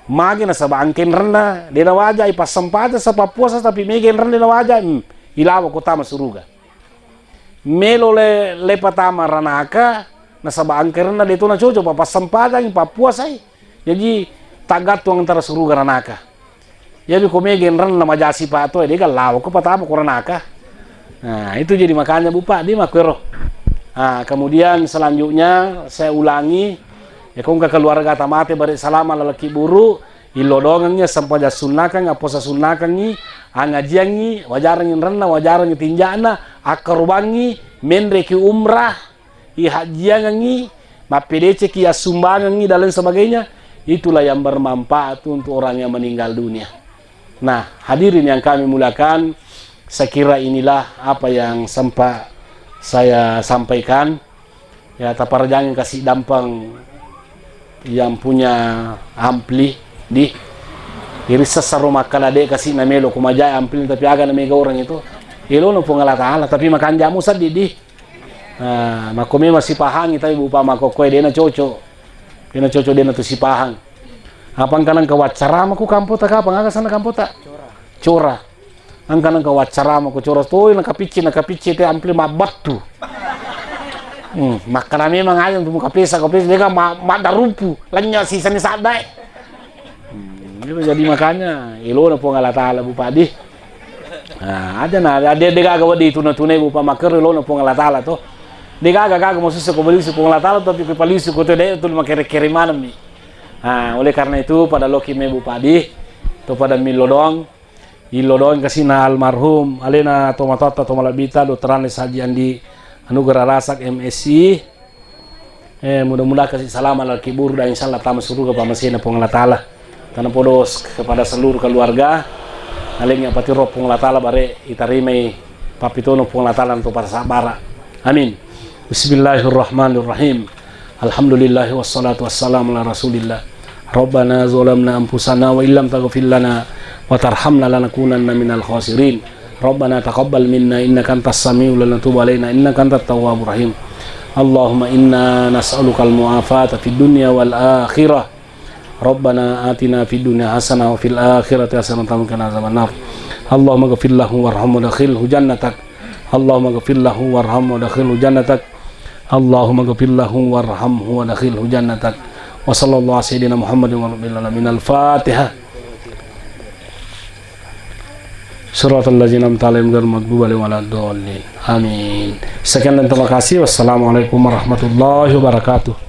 Magi nasaba engka enrenna, de' nawajai passempajang, sa pappuasa, tapi mega enrenna de' nawajai, hmm, ilawa ko tama suruga. Melo le, le patama ranaka, nasaba engka enrenna de' to nacoco, pa passempajang, pappuasai. Jaji, taggattung antara suruga ranaka. Jadi ko mega enrenna maja sipa' to, de' gaga lawa ko patama ko ranaka. Nah, itu jadi makanya Bupati makkuero. Nah, kemudian selanjutnya saya ulangi, ya, ko engka keluarga tamate bare' salama lalaki buru, illodongengngi, sempajang sunnakengngi, appuasa sunnakengngi, angajiangngi, wajarengngi enrenna, wajarengngi tinja'na, akkarobangngi, menreki umrah, ihajjiangengngi, mappedeceki, assumbangengngi, dan lain sebagainya, itulah yang bermanfaat untuk orang yang meninggal dunia. Nah, hadirin yang kami muliakan, saya kira inilah apa yang sempat saya sampaikan. Ya, taparajangi kasi' dampeng yang punya ampli di. Iri sessaro makkada de' kasi' namelo ko majai ampli, tapi aga na mega orang itu. Elo'na Puang Allah Ta'ala, tapi makanjamu seddi di. Nah, makko memang sipahangi, tapi Bupati makkokkoe de' nacoco. De' nacoco, de' natu sipahang. Apa engka nengka waccarama ku kampota kapang, aga sanna kampota? Cora. Engka nengka waccarama ku Cora toi, nakapicci, nakapicci te ampli mabbattu. Hmm, makkada memang aja untuk mukapesa, kapesa, de' ga ma-, maddarupu, lenya sisani saddae. Hmm, itu jadi makanya, elo'na Puang Allah Ta'ala, Bupati. Nah, aja na, de', de' gaga wedding tuna-tunai Bupati makkero, elo'na Puang Allah Ta'ala to. De' gaga, gaga masussa ko balisu Puang Allah Ta'ala, tapi ko palisu ko to de' tu makere-kere maneng mi. Nah, oleh karena itu pada loki me Bupati, to pada millo dong, illo dong kasi' na almarhum, alena tomatoatta, tomalebbita, Doktor Andes Haji Andi Anugerah Rasak, M Si. Eh, mudah-mudahan kasi' salama lalaki buru dan insyaallah tama suruga pamasena Puang Allah Ta'ala. Tanapodo s-, kepada seluruh keluarga, nalengngi apatiro Puang Allah Ta'ala bare' itarimai papitono Puang Allah Ta'ala untuk para sabara. Amin. Bismillahirrahmanirrahim. Alhamdulillah wassalatu wassalamu ala Rasulillah. Rabbana zalamna anfusana wa illam taghfir lana wa tarhamna lanakunanna minal khasirin. Rabbana taqabbal minna innaka antas samiul alim wa tub alaina innaka antat tawwabur rahim. Allahumma inna nas'alukal mu'afata fid dunya wal akhirah. Rabbana atina fid dunya hasanah wa fil akhirati hasanatan wa qina adzabannar. Allahumma ghfir lahu warhamhu wa adkhilhu jannatak. Allahumma ghfir lahu warhamhu wa adkhilhu jannatak. Allahumma ghfir lahu warhamhu wa adkhilhu jannatak. Wa sallallahu ala sayyidina Muhammadin wa ala alihi wa sahbihi. Al-Fatihah. Siratal ladzina an'amta 'alaihim ghairil maghdubi 'alaihim waladdallin. Amin. Sekian dan terima kasih. Wassalamualaikum warahmatullahi wabarakatuh.